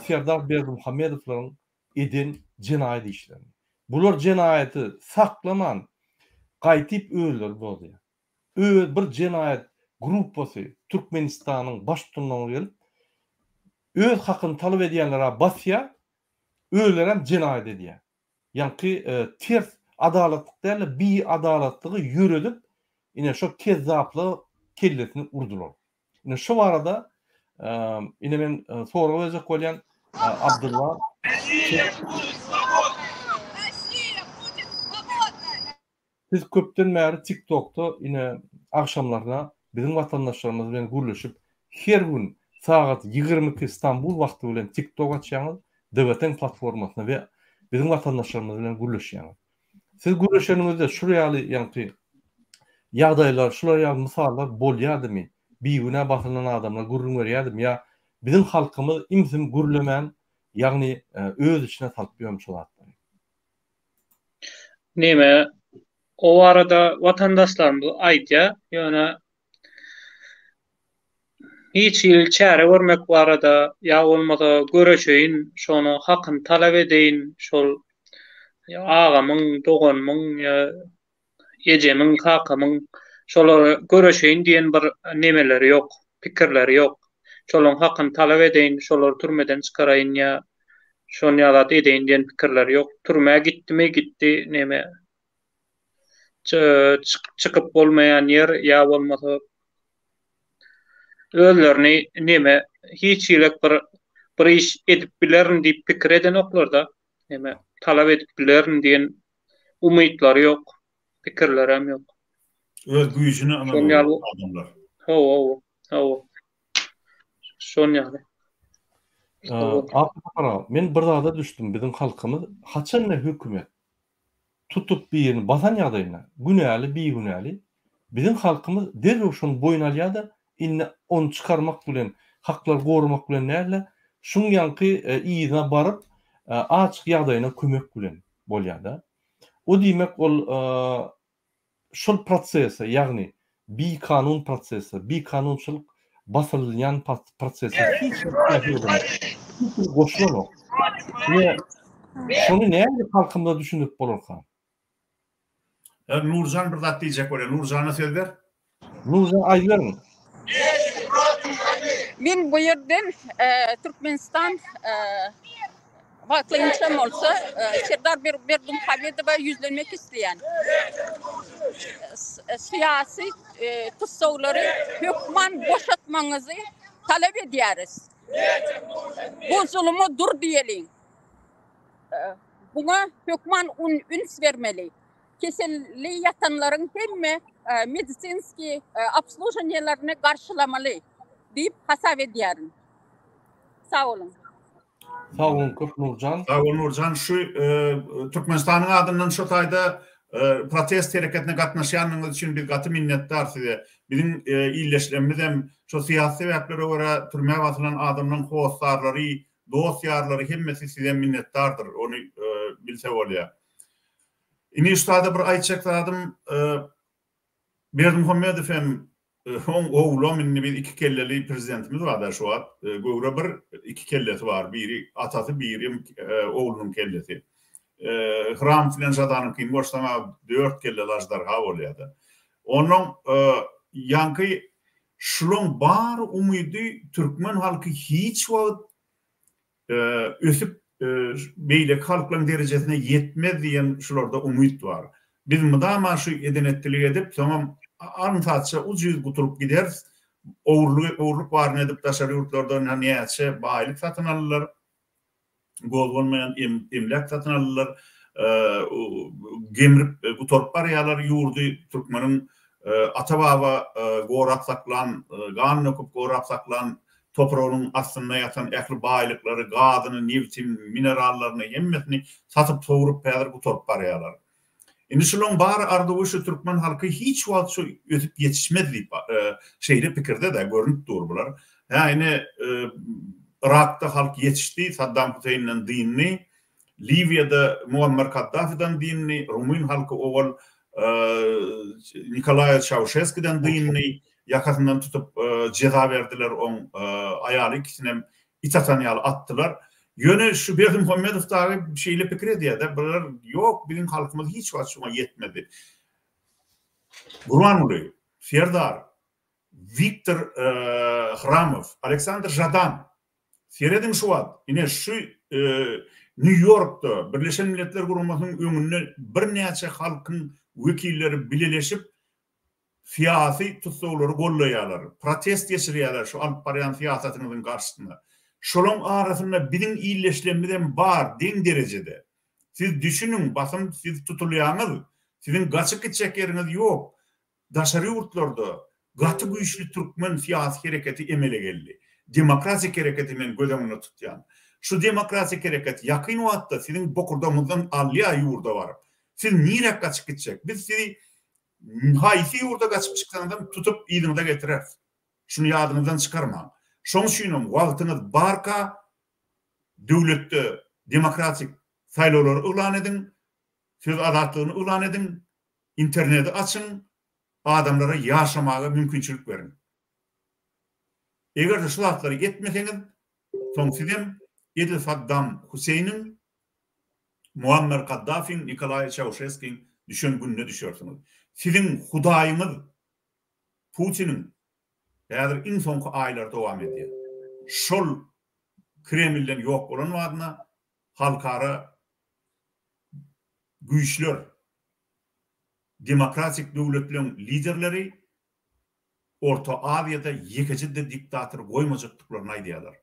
Serdar Berdimuhamedowlaryň eden jenaýat işlerini. Bular jenaýaty saklaman, gaýtyp özleri bozýar. Öz bir jenaýat gruppasy Türkmenistanyň baştutanlygyna gelip, öz hakyny talap edýänlere basýar, özlerem jenaýat edýär. Ýaňky ters adalatlyk däl-de, biadalatlygy ýöredip, ine şo kezzaplyga kellesini urdular. Ine şu barada ine men sorag berjek bolýan Abdylla Siz köpden bäri TikTokda ine agşamlaryna biziň watandaşlarymyz bilen gürleşip her gün sagat 22 Stambul wagty bilen TikTok açýaňyz DWTň platformasynda we biziň watandaşlarymyz bilen gürleşýäňiz. Siz gürleşeniňizde şul ýaly ýaňky ýagdaýlar, şular ýaly mysallar bolýardymy? Bigünä basylan adamlar gürrüň berýärdimi ýa biziň halkymyz imsim gürlemän, ýagny öz içine salyp ýörmüş şu zatlary? Neme, o barada watandaşlarymyz aýdýar, ýöne hiç hili çäre görmek barada ýa bolmasa göreşeýin, şony hakyny talap edeýin, şol agamyň, doganymyň ýa ejemiň, kakamyň şolara göreşeýin diýen bir nemeleri ýok, pikirleri ýok. Şolaryň hakyny talap edeýin, şolary türmeden çykaraýyn ýa şony ýa zat edeýin diýen pikirleri ýok. Türmä gitdimi, gitdi, neme çykyp bolmaýan ýer ýa bolmasa özlerini neme hiç hili bir. bir iş edip bilerin diýip pikir edenoklar-da. Näme talap edip bilerin diýen umytlary ýok, pikirlerem ýok. Öz güýjüne ynananok adamlar. Hawa, hawa, hawa. Şon ýaly. Akbar men bir zada düşdüm, biziň halkymyz haçanda hökümet tutup birini basan ýagdaýynda, günäli, bigünäli, biziň halkymyz derrew şony boýun alýar-da, indi ony çykarmak bilen, haklary goramak bilen däl-de, şuň ýaňky yzyna baryp, açyk ýagdaýyna kömek bilen bolýar-da. O diýmek ol şol prosese, ýagny bikanun prosese, bikanunçylyk basylýan prosese hiç hili täsir edenok, hiç hili goşulanok. Ine, şony nädip halkymyza düşündirip bolarka? Nurjan bir zat diýjek bolýar. Nurjana söz ber. Nurjan aýdyberiň. Men bu ýerden Türkmenistan wagtlaýynça bolsa Serdar Berdimuhamedowa ýüzlenmek isleýän. Syýasy tussaglary hökman boşatmagyňyzy talap edýäris. Bu zuluma dur diýeliň. Buňa hökman üns bermeli. Keselli ýatanlaryň hemme medisinskiý obsluženiýelerini garşylamaly diýip hasap edýärin. Sag boluň. Sag boluň köp Nurjan. Sag bol Nurjan. Şu Türkmenistanyň adyndan şu taýda protest hereketine gatnaşýanyňyz üçin biz gaty minnetdar size. Biziň ildeşlerimiz hem şu syýasy sebäplere görä türmä basylan adamlaryň hossarlary, dost-ýarlary hemmesi size minnetdardyr. Ony bilse bolýar. Indi şu taýda bir aýtjak zadym, Berdimuhamedow hem oň oglam indi biz iki kelleli prezidentimiz barda şu wagt. Göwre bir, iki kellesi bar. Biri atasy, biri oglunyň kellesi. Hramow bilen Žadanyňkyny goşsaň-a dört kelleli aždarha bolýar-da. Onuň ýaňky şulaň bar umydy türkmen halky hiç wagt ösüp beýleki halklaryň derejesine ýetmez diýen şularda umyt bar. Biz mydama şu eden-etdilik edip, soňam aňsatja ujyz gutulyp gideris. Ogurlyk, ogurlyk baryny edip daşary ýurtlardan näçe baýlyk satyn aldylar. Gozganmaýan emläk satyn aldylar. Gemrip gutaryp barýarlar ýurdy türkmeniň ata-baba gorap saklan, gan döküp gorap saklan topragynyň astynda ýatan ähli baýlyklary, gazyny, nebtini, minerallaryny hemmesini satyp-sowrup häzir gutaryp barýarlar. Indi şulaň bary arzuwy şu türkmen halky hiç wagt şu ösüp ýetişmez diýip şeýle pikirde-de görnüp dur bular. Hä ine Yrakda halk ýetişdi, Saddam Hüseýinden dyndy, Liwiýada Muammar Kaddafiden dyndy, rumyn halky owal Nikolaýa Çauşeskiden dyndy, ýakasyndan tutup jeza berdiler, oň aýaly ikisinem it atan ýaly atdylar. Ýöne şu Berdimuhamedow dagy şeýle pikir edýär-de, bular ýok, biziň halkymyz hiç wagt şuňa ýetmez diýip. Gurbanguly, Serdar, Wiktor Hramow, Aleksandr Žadan, serediň şu wagt, ine şu Nýu-Ýorkda Birleşen Milletler Guramasynyň öňünde birnäçe halkyň wekilleri bileleşip Syýasy tussaglary gollaýarlar, protest geçirýärler şu alyp barýan syýasatyňyzyň garşysyna. Şolaň arasynda biziň ildeşlerimizem bar deň derejede. Siz düşüniň basym siz tutulýaňyz, siziň gaçyp gitjek ýeriňiz ýok. Daşary ýurtlarda gaty güýçli türkmen syýasy hereketi emele geldi. Demokratik hereketi men göz öňünde tutýan. Şu demokratik hereket ýakyn wagtda siziň bokurdagyňyzdan alýar ýurda baryp. Siz niräk gaçyp gitjek? Biz sizi Haýsy ýurda gaçyp çyksaňyzam tutup yzyňyza getireris. Şuny ýadyňyzdan çykarmaň. Şoň üçinem wagtyňyz barka döwletde demokratik saýlawlary yglan ediň, söz azatlygyny yglan ediň, interneti açyň, adamlara ýaşamaga mümkinçilik beriň. Eger-de şu zatlary etmeseňiz, soň sizem edil Saddam Huseýniň Muammer Kaddafiň, Nikolaý Çauşeskiň düşen gününe düşersiňiz. Siziň hudaýyňyz Putiniň häzir iň soňky aýlary dowam edýär. Şol Kremlden ýok bolan badyna halkara güýçler, demokratik döwletleň liderleri Orta Aziýada ýekeje-de diktatory goýmajakdyklaryny aýdýarlar.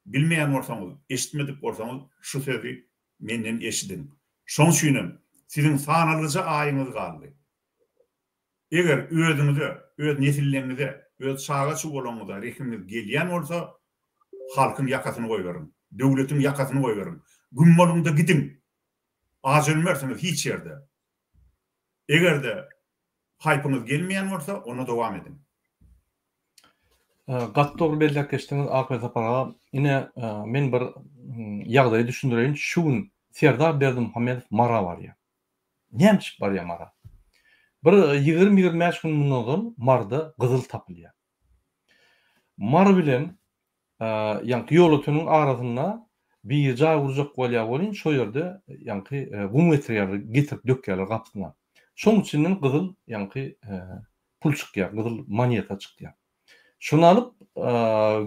Bilmeýän bolsaňyz, eşitmedik bolsaňyz şu sözi menden eşidiň. Şoň üçinem siziň sanalgyja aýyňyz galdy. Eger özüňize, öz nesilleňize, öz çaga-çugalaňyza rehimiňiz gelýän bolsa, halkyň ýakasyny goýberiň, döwletiň ýakasyny goýberiň. Güm boluň-da gidiň! Aç ölmersiňiz hiç ýerde. Eger-de haýpyňyz gelmeýän bolsa, onda dowam ediň. Gaty dogry belläp geçdiňiz Akbel Sapar aga. Ine, men bir ýagdaýy düşündireýin. Şu gün Serdar Berdimuhamedow Mara barýar. Näme üçin barýar Mara? Bir 20-25 gün mundan ozal Marda gyzyl tapylýar. Mary bilen ýaňky Ýolöteniň arasynda biri jaý gurjak bolýar welin şo ýerde ýaňky gum getirýärler, getirip dökýärler gapysyna. Şoň içinden gyzyl ýaňky pul çykýar, gyzyl moneta çykýar. Şony alyp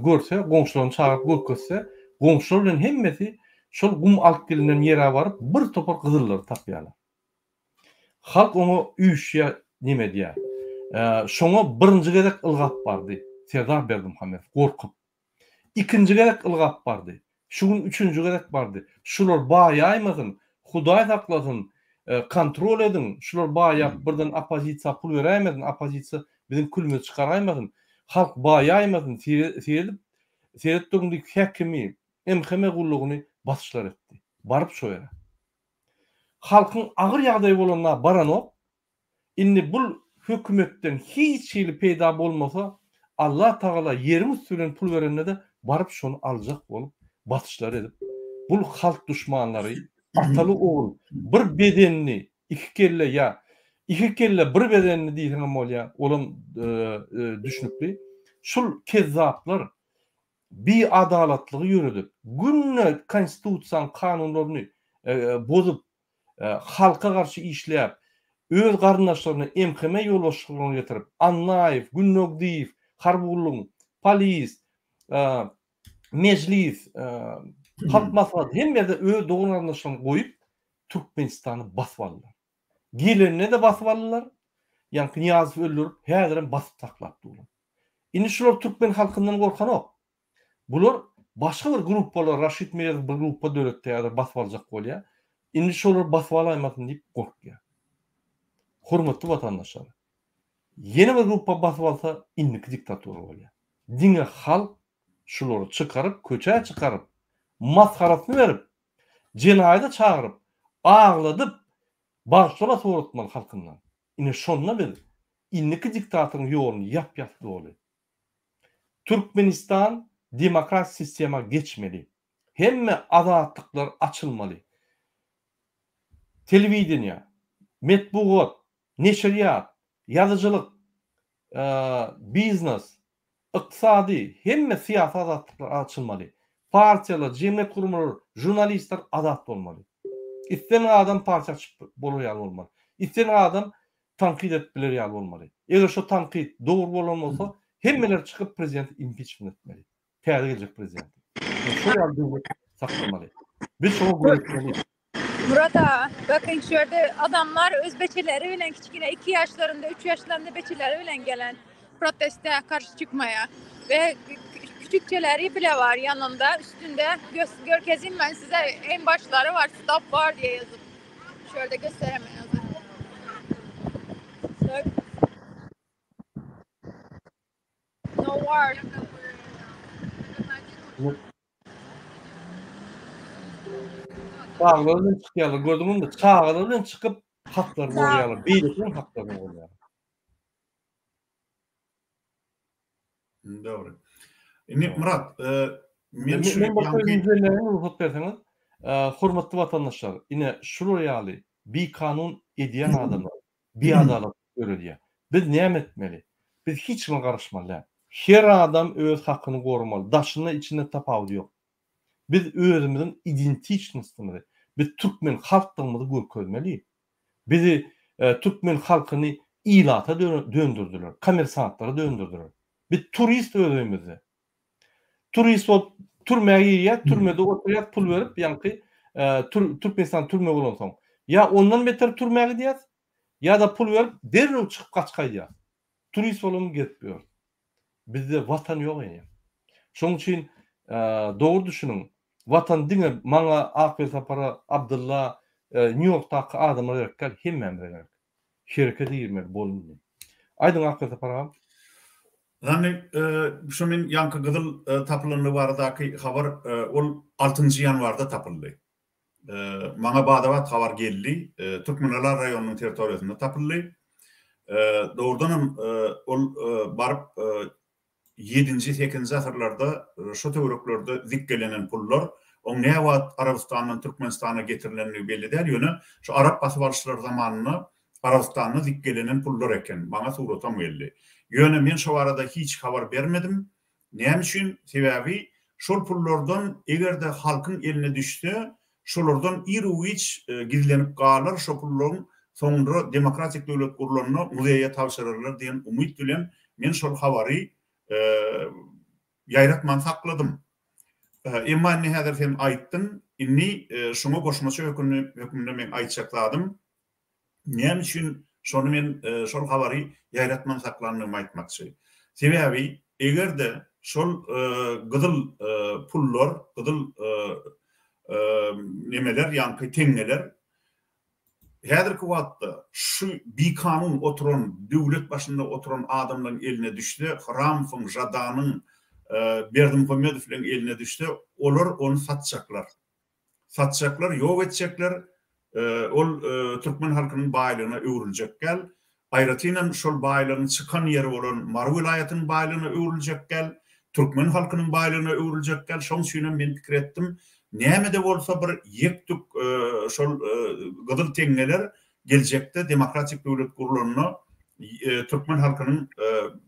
görse, goňşularyny çagyryp görkezse, goňşular bilen hemmesi şol gum alyp gelinen ýere baryp bir topar gyzyllary tapýarlar. Halk oňa üýşýär, neme edýär. Şoňa birinji gezek ylgap bardy Serdar Berdimuhamedow gorkup. Ikinji gezek ylgap bardy. Şu gün üçünji gezek bardy. Şular baýaýmasyn, Hudaý saklasyn, kontrol ediň, şular baýap birden oppozisiýa pul beräýmesin, oppozisiýa biziň külümizi çykaraýmasyn, halk baýaýmasyn, seredip, seredip duruň diýip häkimi, MHM gullugyny basyşlar etdi. Baryp şo ýere. Halkyň agyr ýagdaýy bolanda baranok, indi bul hökümetden hiç hili peýda bolmasa Allah tagala ýeriň üsti bilen pul berende-de baryp şony aljak bolup basyşlar edip bul halk duşmanlary ataly ogul bir bedenli iki kelle ýa iki kelle bir bedenli diýseňem bolýa olam düşnükli şul kezzaplar biadalatlygy ýöredip, günde konstitusiýanyň kanunlaryny bozup, halka garşy işläp, öz garyndaşlaryny MHM ýolbaşçylygyna getirip, Annaýew, Gündogdyýew, harby gullugyň, polis, Mejlis, Halk Maslahaty hemme ýerde öz dogan-garyndaşlaryny goýup, Türkmenistany basyp aldylar. Gelende-de basyp aldylar, ýaňky Nyýazowy öldürip, häzirem basyp saklap durlar. Indi şular türkmen halkyndan gorkanok. Bular başga bir gruppalar Raşid Meredow bir gruppa döretdi häzir basyp aljak bolýar. Indi şolar basyp alaýmasyn diýip gorkýar. Hormatly watandaşlar. Ýene bir gruppa basyp alsa indiki diktatura bolýar. Diňe halk şulary çykaryp köçä çykaryp masgarasyny berip jenaýada çagyryp agladyp bagyşlama soratmaly halkyndan. Ine şonda biz indiki diktatoryň ýoluny ýap-ýas doly. Türkmenistan demokratik sistema geçmeli. Hemme azatlyklar açylmaly. Telewideniýe, metbugat, neşirýat, ýazyjylyk, biznes, Ykdysady, hemme syýasy azatlyklar açylmaly. Partiýalar, jemgyýet gurmalary, žurnalistler azat bolmaly. Islendik adam partiýa açyp bolar ýaly bolmaly. Islendik adam tankyt edip biler ýaly bolmaly. Eger şo tankyt dogry bolan bolsa, hemmeler çykyp prezidenti impiçment etmeli. Täze geljek prezidenti. Şol ýaly döwlet saklamaly. Biz şoňa göreşmeli. Murat aga, bakın şu ýerde adamlar öz beçeleri bilen kiçgine 2 ýaşlarynda, 3 ýaşlarynda beçeleri bilen gelen proteste karşı çykmaya ve küçükçeleri bile var yanında üstünde göz, görkezeyim ben size en başları var stop var diye yazıp şöyle gösteremem yazıp. No war. Çagalar bilen çykýarlar, gördüňizmi? Çagalar bilen çykyp haklaryny goraýarlar, beýlekileriň haklaryny goraýarlar. Dogry. Indi Myrat, men şu Men bir sözümi jemläýin, rugsat berseňiz. Hormatly watandaşlar, ine şular ýaly bikanun edýän adamlar biadalatlyk döredýär. Biz näme etmeli? Biz hiç kime garaşmaly däl. Her adam öz hakyny goramaly. Daşynda içinde tapawudy ýok. Biz özümiziň identiçnostymyzy, biz türkmen halkdygymyzy görkezmeli. Bizi türkmen halkyny ilata döndürdiler, kommersantlara döndürdiler. Biz turist öz öýümizde. Turist bolup türmä girýär, türmede oturýar, pul berip, ýaňky Türkmenistan türme bolansoň. Ýa ondan beter türmä gidýäs, ýa-da pul berip derrew çykyp gaçyp gaýdýas. Turist bolubam gezip ýörüs. Bizde watan ýok eýýäm. Şonuň üçin. Dogry düşüniň. Watan diňe maňa, Akbel Sapara, Abdylla, Nýu-Ýorkdaky adamlara gerek däl, hemmämize gerek. Herekete girmeli bolundy. Aýdyň Akbel Sapar agam. Zanny, şu men ýaňky gyzyl tapylandygy baradaky habar ol altynjy ýanwarda tapyldy. Maňa bada-bat habar geldi. Türkmenala raýonynyň territoriýasynda tapyldy. Dogrudanam ol baryp ýedinji, sekizinji asyrlarda şo töwereklerde zikgelenen pullar, oň näwagt Arabystandan Türkmenistana getirilendigi belli däl, ýöne şu arap basyp alyşlary zamanynda Arabystanda zikgelenen pullar eken, maňa suratam geldi. Ýöne men şo barada hiç habar bermedim. Näme üçin? Sebäbi şol pullardan eger-de halkyň eline düşse, şolardan iru-giç gizlenip galar, şo pullaryň soňra demokratik döwlet gurlanda muzeýe tabşyrarlar diýen umyt bilen men şol habary ýaýratman sakladym. Emma indi häzir sen aýtdyň, indi şuňa goşmaça hökmünde meň aýtjak zadym, Näme üçin şony men şol habary ýaýratman saklandygymy aýtmakçy. Sebäbi eger-de şol gyzyl pullar, gyzyl nemeler, ýaňky teňňeler häzirki wagtda şu bikanun oturan, döwlet başynda oturan adamlaryň eline düşse, Hramowyň, Žadanyň, Berdimuhamedowlaryň eline düşse, olar ony satjaklar. Satjaklar, ýok etjekler, ol türkmen halkynyň baýlygyna öwrüljek däl. Aýratynam şol baýlygyň çykan ýeri bolan Mary welaýatynyň baýlygyna öwrüljek däl, türkmen halkynyň baýlygyna öwrüljek däl. Şoň üçinem men pikir etdim, näme-de bolsa bir ýek-tük şol gyzyl teňňeler geljekde demokratik döwlet gurlanda türkmen halkynyň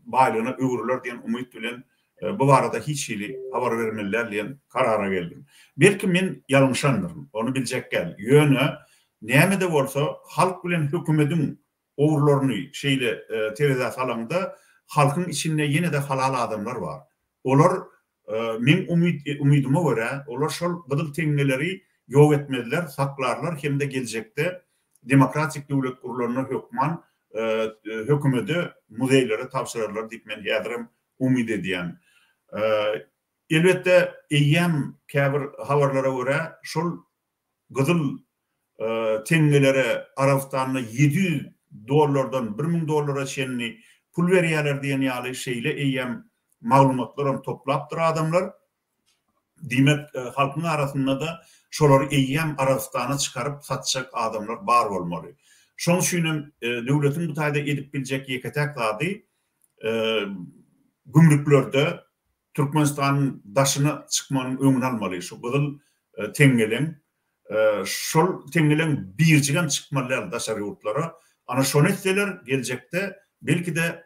baýlygyna öwrüler diýen umyt bilen Bu barada hiç hili habar bermeli däl diýen karara geldim. Belki men ýalňyşandyryn, ony biljek däl. Ýöne näme-de bolsa halk bilen hökümediň ugurlaryny şeýle terezä salaňda halkyň içinde ýene-de halal adamlar bar. Olar meň umydyma görä, olar şol gyzyl teňňeleri ýok etmezler, saklarlar hem-de geljekde demokratik döwlet gurlanda hökman hökümede, muzeýlere tabşyrarlar diýip men häzirem umyt edýän. Elbetde, eýýäm käbir habarlara görä, şol gyzyl teňňelere Arabystanda 700 dollardan 1000 dollara çenli pul berýärler diýen ýaly şeýle eýýäm maglumatlaram toplapdyr adamlar. Diýmek, halkyň arasynda-da şolary eýýäm Arabystana çykaryp satjak adamlar bar bolmaly. Şonuň üçinem döwletiň bu taýda edip biljek ýeke-täk zady gümrüklerde Türkmenistanyň daşyna çykmagynyň öňüni almaly. Şu gyzyl teňňeleň, şol teňňeleň birjigem çykmaly däl daşary ýurtlara. Ana şony etseler geljekde belki-de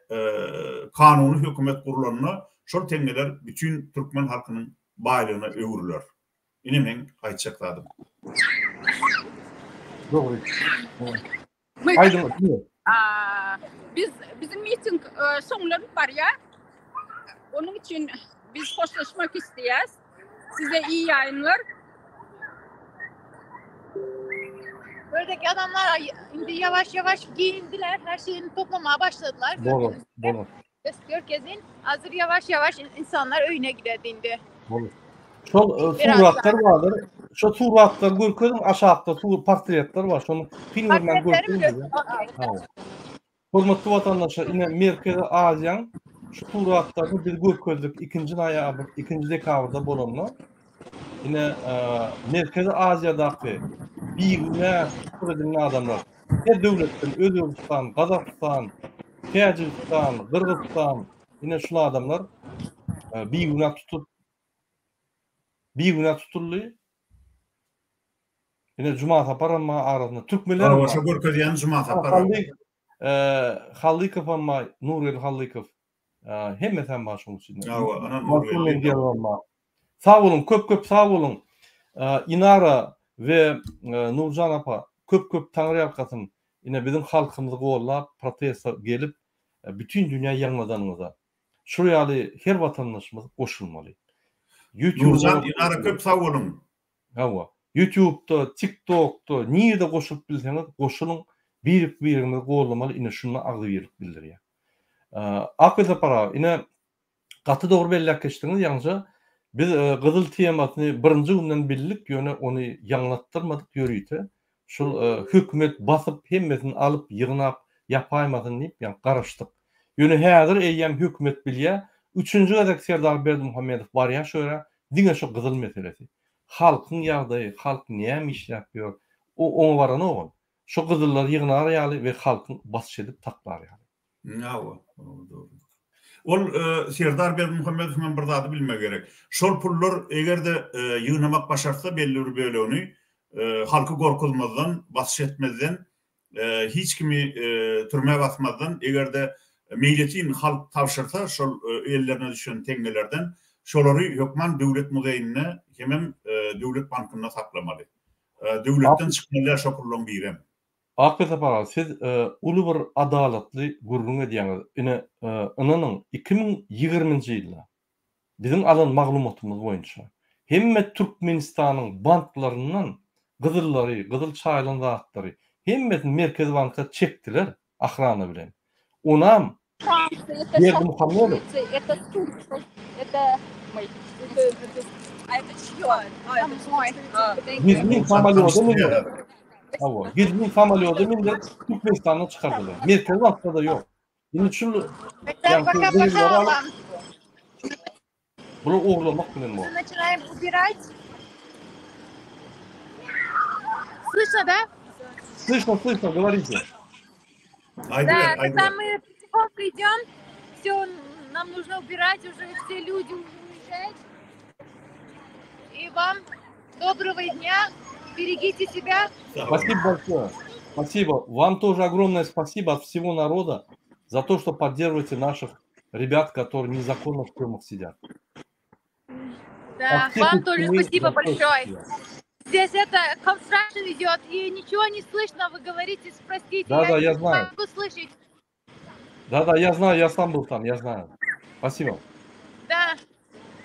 kanuny hökümet gurlanda şol teňňeler bütin türkmen halkynyň baýlygyna öwrüler. Ine meň aýtjak zadym. Dogry. Aýdyň. Biz biziň miting soňlanyp barýar. Onuň üçin biz hoşlaşmak isleýäs. Size iyi ýaýynlar. Buradaki adamlar indi yavaş yavaş giyindiler. Her şeyini toplamaya başladılar. Bolur, bolur. Görkezin. Hazır yavaş yavaş insanlar öyüne gider indi. Bolur. Şol e, suratlar bardyr. Şo suratlar görkeziň aşakda su portretler bar. Şony kyn görmän görkeziň. Hormatly watandaşlar, ine Merkezi Aziýaň şu suratlaryny biz görkezdik 2-nji noýabr, 2-nji dekabrda bolanda. Ine e, Merkezi Aziýadaky bigünä tussag edilen adamlar her döwletden Özbegistan, Gazagystan, Täjigistan, Gyrgyzystan ine şul adamlar e, bigünä tutup bigünä tutuldy. Ine Juma Saparam bar arasynda. Türkmenler bar. Şo görkezýän Juma Sapar. Hallykow hem bar, Nurgeldi Hallykow. Hemmesi hem bar şoň içinde. Hawa, ana Nurgeldi. Sag boluň, köp köp sag boluň. Inara we Nurjan apa köp köp Taňry ýalkasyn. Ine biziň halkymyzy gollap protesta gelip bütin dünýä ýaňladanyňyza. Şul ýaly her watandaşymyz goşulmaly. Nurjan Inara köp sag boluň. Hawa. Ýutubda, TikTokda, nirde goşulyp bilseňiz goşulyň, birek biriňizi gollamaly ine şunda agzybirlik bildirýär. Akgül Sapar aga ine gaty dogry belläp geçdiňiz ýaňja. Biz gyzyl temasyny birinji günden bildik, ýöne ony ýaňlatdyrmadyk ýörite. Şul hökümet basyp hemmesini alyp ýygnap ýapaýmasyn diýip ýa garaşdyk. Ýöne häzir eýýäm hökümet bilýä, üçünji gezek Serdar Berdimuhamedow barýa şo ýere, diňe şo gyzyl meselesi. Halkyň ýagdaýy, halk näme işläp ýör, o oňa baranok ol. Şo gyzyllary ýygnar ýaly we halkyň basyş edip saklar ýaly. Hawa, hawa dogry. Ol Serdar Berdimuhamedowyň hem bir zady bilmegi gerek. Şol pullar eger-de ýygnamak başartsa belli bir bölegini halky gorkuzmazdan, basyş etmezden, hiç kimi türmä basmazdan, eger-de meýletin halk tabşyrsa şol ellerine düşen teňňelerden, şolary hökman döwlet muzeýinde hemem döwlet bankynda saklamaly. Döwletden çykmaly däl şo pullaň birem. Akly Sapar aga, siz uly bir adalatly gürrüň edýäňiz. Ine, ynanyň, 2020-nji ýylda biziň alan maglumatymyz boýunça hemme Türkmenistanyň banklaryndan gyzyllary, gyzyl çaýylan zatlary hemmesini Merkezi banka çekdiler ahrana bilen. Onam Berdimuhamedow. Gizlin samolýoda mündirip, hawa, gizlin samolýoda mündirip Türkmenistandan çykardylar. Merkezi bankda-da ýok. Indi şul Bular ogurlamak bilen bor. Начинаем убирать. Слышно, да? Слышно, слышно, говорите. Да, когда мы потихоньку идем, все, нам нужно убирать уже, все люди уже уезжают. И вам доброго дня, берегите себя. Спасибо большое. Спасибо. Вам тоже огромное спасибо от всего народа за то, что поддерживаете наших ребят, которые незаконно в тюрьмах сидят. Да, вам тоже спасибо большое. Здесь это construction идет, и ничего не слышно, вы говорите, простите, да, я, да, я не знаю. могу слышать. Да, да, я знаю, я сам был там, я знаю. Спасибо. Да,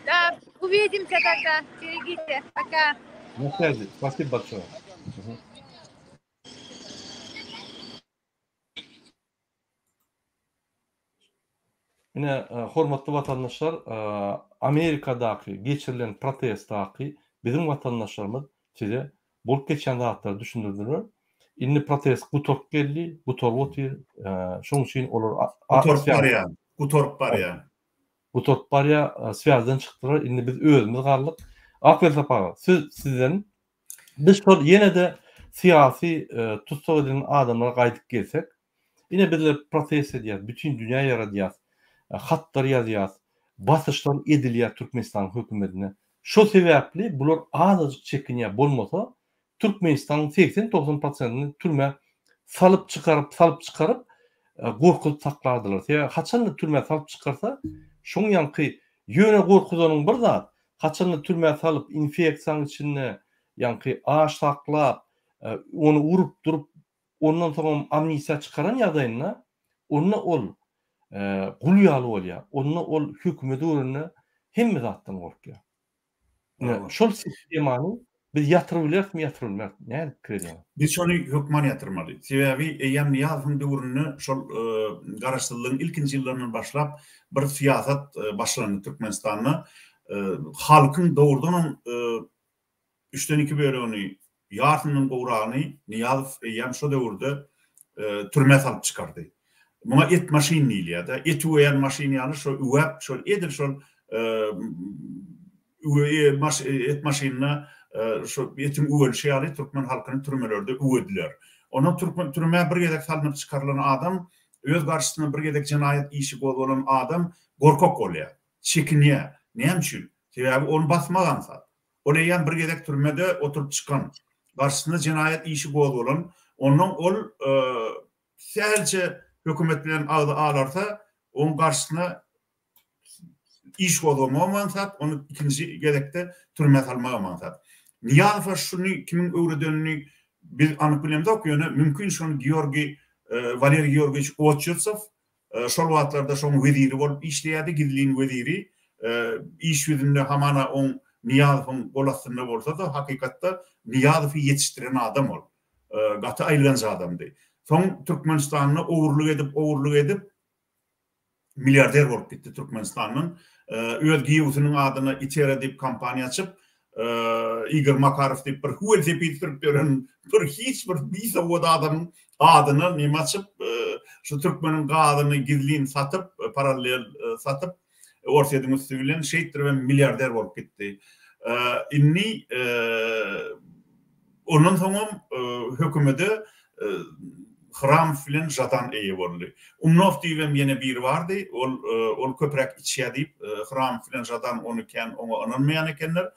да, увидимся тогда, берегите, пока. На связи, спасибо большое. Угу. Ine, hormatly watandaşlar, Amerikadaky geçirilen protestdaky biziň watandaşlarymyz size bolup geçýän zatlary düşündirdiler. Indi protest gutaryp geldi, gutaryp otyr. Şonuň üçin olar Gutaryp barýar, gutaryp barýar. Gutaryp barýar, swýazdan çykdylar. Indi biz özümiz galdyk. Akberdi Sapar aga, söz sizden. Biz şol ýene-de syýasy tussag edilen adamlara gaýdyp gelsek, ine bizler protest edýäs, bütin dünýä ýaradýas, hatlar ýazýas, basyşlar edilýär Türkmenistanyň hökümetine. Şo sebäpli bular azajyk çekinýär, bolmasa Türkmenistanyň segsen-togsan prosentini türmä salyp çykaryp, salyp çykaryp, gorkuzyp saklardylar. Sebäbi haçanda türmä salyp çykarsa, şoň ýaňky ýöne gorkuzanyň bir zat, Haçanda türmä salyp, infeksiýaň içinde, ýaňky aç saklap, ony urup durup, ondan soňam amnistiýa çykaran ýagdaýynda, onda ol gul ýaly bolýar. Onda ol hökümeti görende hemme zatdan gorkýar. Ine, şol sistemany biz ýatyryp bilerismi, ýatyryp bilmeris? Nädip pikir edýäňiz? Biz şony hökman ýatyrmaly. Sebäbi eýýäm Nyýazowyň döwründe şol garaşsyzlygyň ilkinji ýyllaryndan başlap bir syýasat başlandy Türkmenistanda. Halkyň dogrudanam üçden iki bölegini, ýarsyndan gowragyny Nyýazow eýýäm şo döwürde türmä salyp çykardy. Muňa et maşyn diýilýär-de. Et üweýän maşyn ýaly şo üwäp, şol edil şol et maşynynda şo etiň üwelişi ýaly türkmen halkyny türmelerde üwediler. Ondan türkmen türmä bir gezek salnyp çykarylan adam, öz garşysyna bir gezek jenaýat işi gozgalan adam gorkak bolýar, çekinýär. Näme üçin? Sebäbi ony basmak aňsat. Ol eýýäm bir gezek türmede oturyp çykan, garşysyna jenaýat işi gozgalan, ondan ol sähelçe hökümet bilen agzy alarsa, oň garşysyna iş gozgamagam aňsat, ony ikinji gezekde türmä salmagam aňsat. Nyýazowa şuny kimiň öwredenini biz anyk bilemzok, ýöne mümkin şony Georgiý, Waleriý Georgiýewiç Oçetsow şol wagtlarda şoň weziri bolup işleýärdi, gizlin weziri. Iş ýüzünde hamana oň Nyýazowyň gol astynda bolsa-da, hakykatda Nyýazowy ýetişdiren adam ol. Gaty aýylganç adamdy. Soň Türkmenistanda ogurlyk edip, ogurlyk edip, milliarder bolup gitdi Türkmenistandan. Öz giýewsiniň adyna Itera diýip kompaniýa açyp, Igor Makarow diýip bir welosiped sürüp ýören bir hiç bir bisowat adamyň adyna neme açyp, şu türkmeniň gazyny gizlin satyp, parallel satyp, Orsýetiň üsti bilen şeýtdiribem milliarder bolup gitdi. Indi Ondan soňam hökümede Hramow bilen Žadan eýe boldy. Umnow diýibem ýene biri bardy, ol ol köpräk içýär diýip, Hramow bilen Žadan ony kän oňa ynanmaýan ekenler.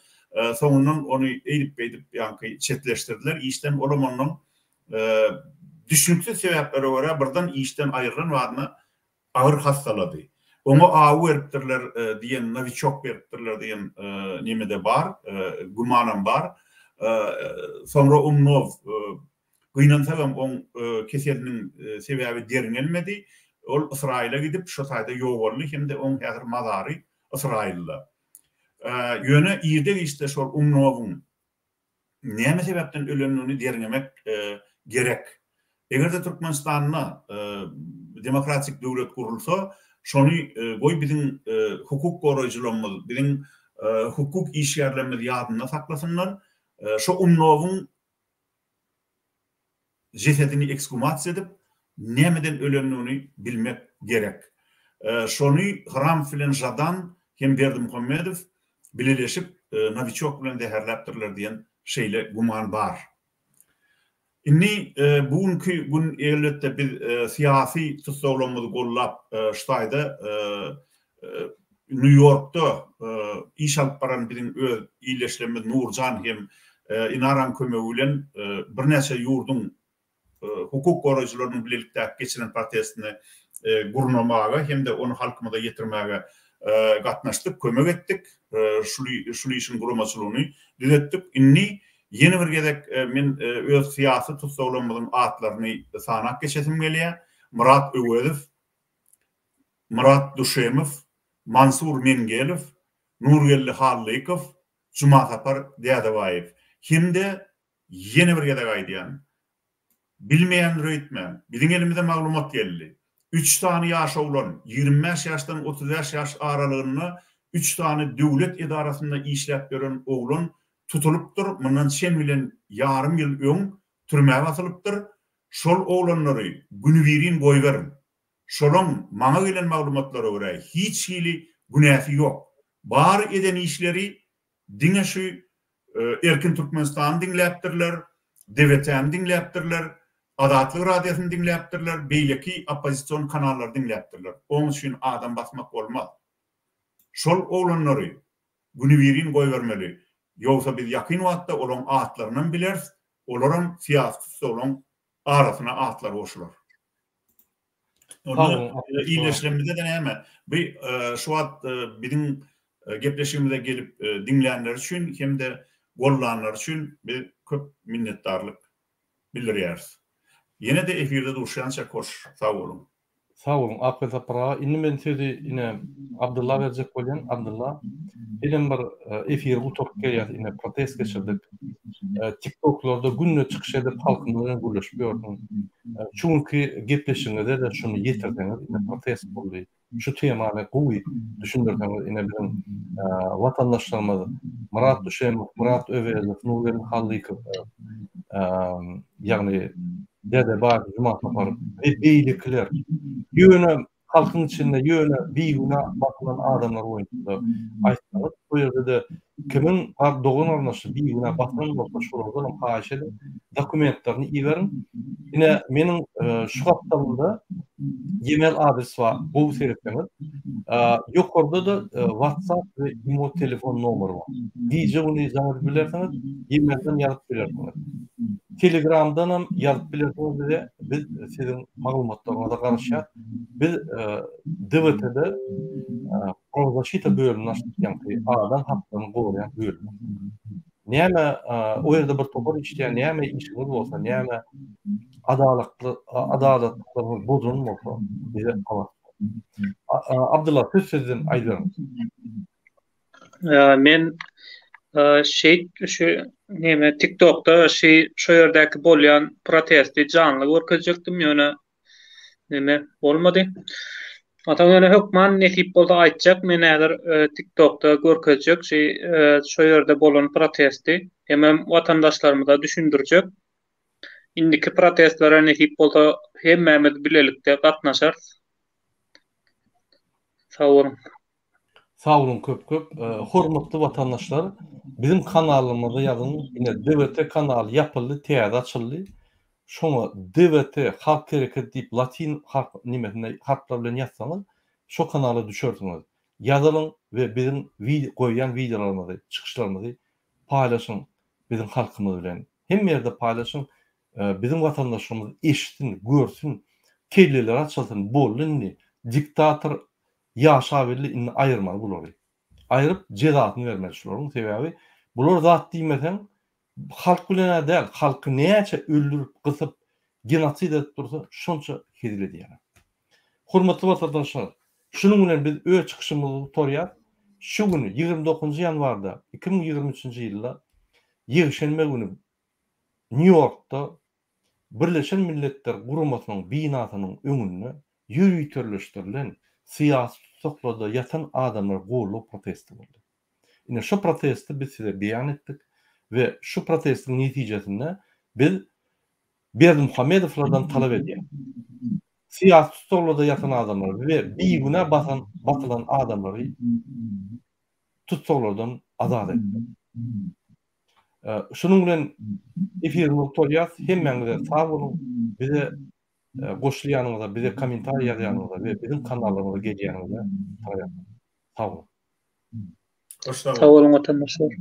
Soňundan ony eýdip-beýdip ýaňky çetleşdirdiler işden. Olam ondan düşnüksiz sebäplere görä birden işden aýrylan badyna Agyr hassalady. Oňa awy beripdirler diýen, nowiçok beripdirler diýen neme-de bar, gümanam bar. Soňra Umnow, gynansagam oň keseliniň sebäbi derňelmedi. Ol Ysraýyla gidip, şo taýda ýogaldy hem-de oň häzir mazary Ysraýylda. Ýöne irde-giçde şol Umnowyň näme sebäpden ölendigini derňemek gerek. Eger-de Türkmenistanda demokratik döwlet gurulsa, şony goý biziň hukuk goraýjylarymyz, biziň hukuk işgärlerimiz ýadynda saklasynlar. Şo Umnowyň jesedini eksgumasiýa edip, nämeden ölendigini bilmek gerek. Şony Hramow bilen Žadan hem Berdimuhamedow bileleşip Nowiçok bilen zäherläpdirler diýen şeýle güman bar. Indi bu günki gün elbetde biz syýasy tussaglarymyzy gollap şu taýda Nýu-Ýorkda iş alyp baran biziň öz ildeşlerimiz Nurjan hem Inaraň kömegi bilen birnäçe ýurduň hukuk goraýjylarynyň bilelikdäki geçiren protestini gurnamaga hem-de ony halkymyza ýetirmäge gatnaşdyk, kömek etdik. Şul işiň guramaçylygyny düzetdik. Indi ýene bir gezek men öz syýasy tussaglarymyzyň atlaryny sanap geçesim gelýär. Myrat Öwezow, Myrat Duşemow, Mansur Mengelow, Nurgeldi Hallykow, Jumasapar Dädebaýew hem-de ýene bir gezek aýdýan, bilmeýändir öýtmäň, biziň elimize maglumat geldi. Üç sany ýaş oglan, 25 ýaşdan 35 ýaş aralygynda üç sany döwlet edarasynda işläp ýören oglan tutulypdyr, mundan çen bilen ýarym ýyl öň türmä basylypdyr. Şol oglanlary günübirin goýberiň. Şolaň maňa gelen maglumatlara görä hiç hili günäsi ýok. Bar eden işleri diňe şu Erkin Türkmenistany diňläpdirler, DWT-ni diňläpdirler, Azatlyk radiosyny diňläpdirler, beýleki oppozision kanallary diňläpdirler. Oň üçin adam basmak bolmaz. Şol oglanlary günübirin goýbermeli. Ýogsa biz ýakyn wagtda olaň atlarynam bileris, olaram syýasy tussaglaň arasyna atlary goşular. Onda ildeşlerimizde-de näme, bu şu wagt biziň gepleşigimize gelip diňlänleri üçin hem-de gollanlary üçin biz köp minnetdarlyk bildirýäris. Ýene-de efirde duşýançak hoş sag boluň. Sag boluň Akbel Sapar aga. Indi men sözi ine Abdylla berjek bolýan. Abdylla senem bir efiri gutaryp gelýäs ine protest geçirdik. Tiktoklarda günde çykyş edip halkymyz bilen gürleşip ýördüň. Şu günki gepleşigiňizde-de şuny ýetirseňiz ine protest boldy. Şu temany gowy düşündirseňiz ine biziň watandaşlarymyz Myrat Düşemow, Myrat Öwezow, Nurgeldi Hallykow ýagny Dädebaýew, Jumasapar we beýlekiler ýöne halkyň içinde ýöne bigünä basylan adamlar boýunça-da aýtsaňyz, bu ýerde-de kimiň dogan-garyndaşy bigünä basylan bolsa şolardanam haýyş ediň, dokumentlerini iberiň. Ine, meniň şu gapdalymda e-mail adres bar, gowy seretseňiz. Ýokarda-da WhatsApp we imo telefon nomeri bar. Gije-gündiz jaň edip bilersiňiz, e-mailden ýazyp bilersiňiz. Telegramdanam ýazyp bilersiňiz bize, biz siziň maglumatlaryňyza garaşýas. Biz DWT-de prawozasita bölümini açdyk, ýagny adam haklaryny goraýan bölüm. Näme o ýerde bir topar işleýän, näme işiňiz bolsa, näme adalatly adalatlyklaryňyz bozulan bolsa, bize habar. Abdylla söz sizden aýdyberiň. Men şeýt şu neme TikTokda şu şo ýerdäki bolýan protesti janly görkezjekdim, ýöne neme bolmady. Onsoň ýöne hökman nesip bolsa aýtjak men häzir TikTokda görkezjek şi şo ýerde bolan protesti hemem watandaşlarymyza düşündirjek. Indiki protestlere nesip bolsa hemmämiz bilelikde gatnaşarys. Sag boluň. Sag boluň köp köp. Hormatly watandaşlar biziň kanalymyza ýazyň ine DWT kanaly ýapyldy täze açyldy. Şoňa DWT halk hereketi diýip latyn harp nimesinde harplar bilen ýazsaňyz şo kanala düşersiňiz. Ýazylyň we biziň goýýan wideolarymyzy çykyşlarymyzy paýlaşyň biziň halkymyz bilen. Hemme ýerde paýlaşyň biziň watandaşlarymyz eşitsin görsün kelleleri açylsyn boldy indi diktator ýaşabildi indi aýyrmaly bulary. Aýryp jezasyny bermeli şularyň sebäbi bular zat diýmeseň halk bilen-ä däl halky näçe öldürip gysyp genosid edip dursa şonça hezil edýärler. Hormatly watandaşlar şunuň bilen biz öz çykyşymyzy gutarýas. Şu gün 29 ýanwarda 2023 ýylda ýekşenbe güni Nýu-Ýorkda Birleşen Milletler Guramasynyň binasynyň öňünde ýöriteleşdirilen syýasy tussaklarda ýatan adamlar goldaw protesti boldy. Ine şu protesti biz size beýan etdik we şu protestiň netijesinde biz Berdimuhamedowlardan talap edýäris. Syýasy tussaglarda ýatan adamlary we bigünä basan basylan adamlary tussaglardan azat etmek. Şunuň bilen efirimizi gutarýas. Hemmäňize sag boluň. Bize goşulýanyňyza, bize kommentariý ýazýanyňyza we biziň kanallarymyza gelýäniňize sag boluň. Sag boluň watandaşlar.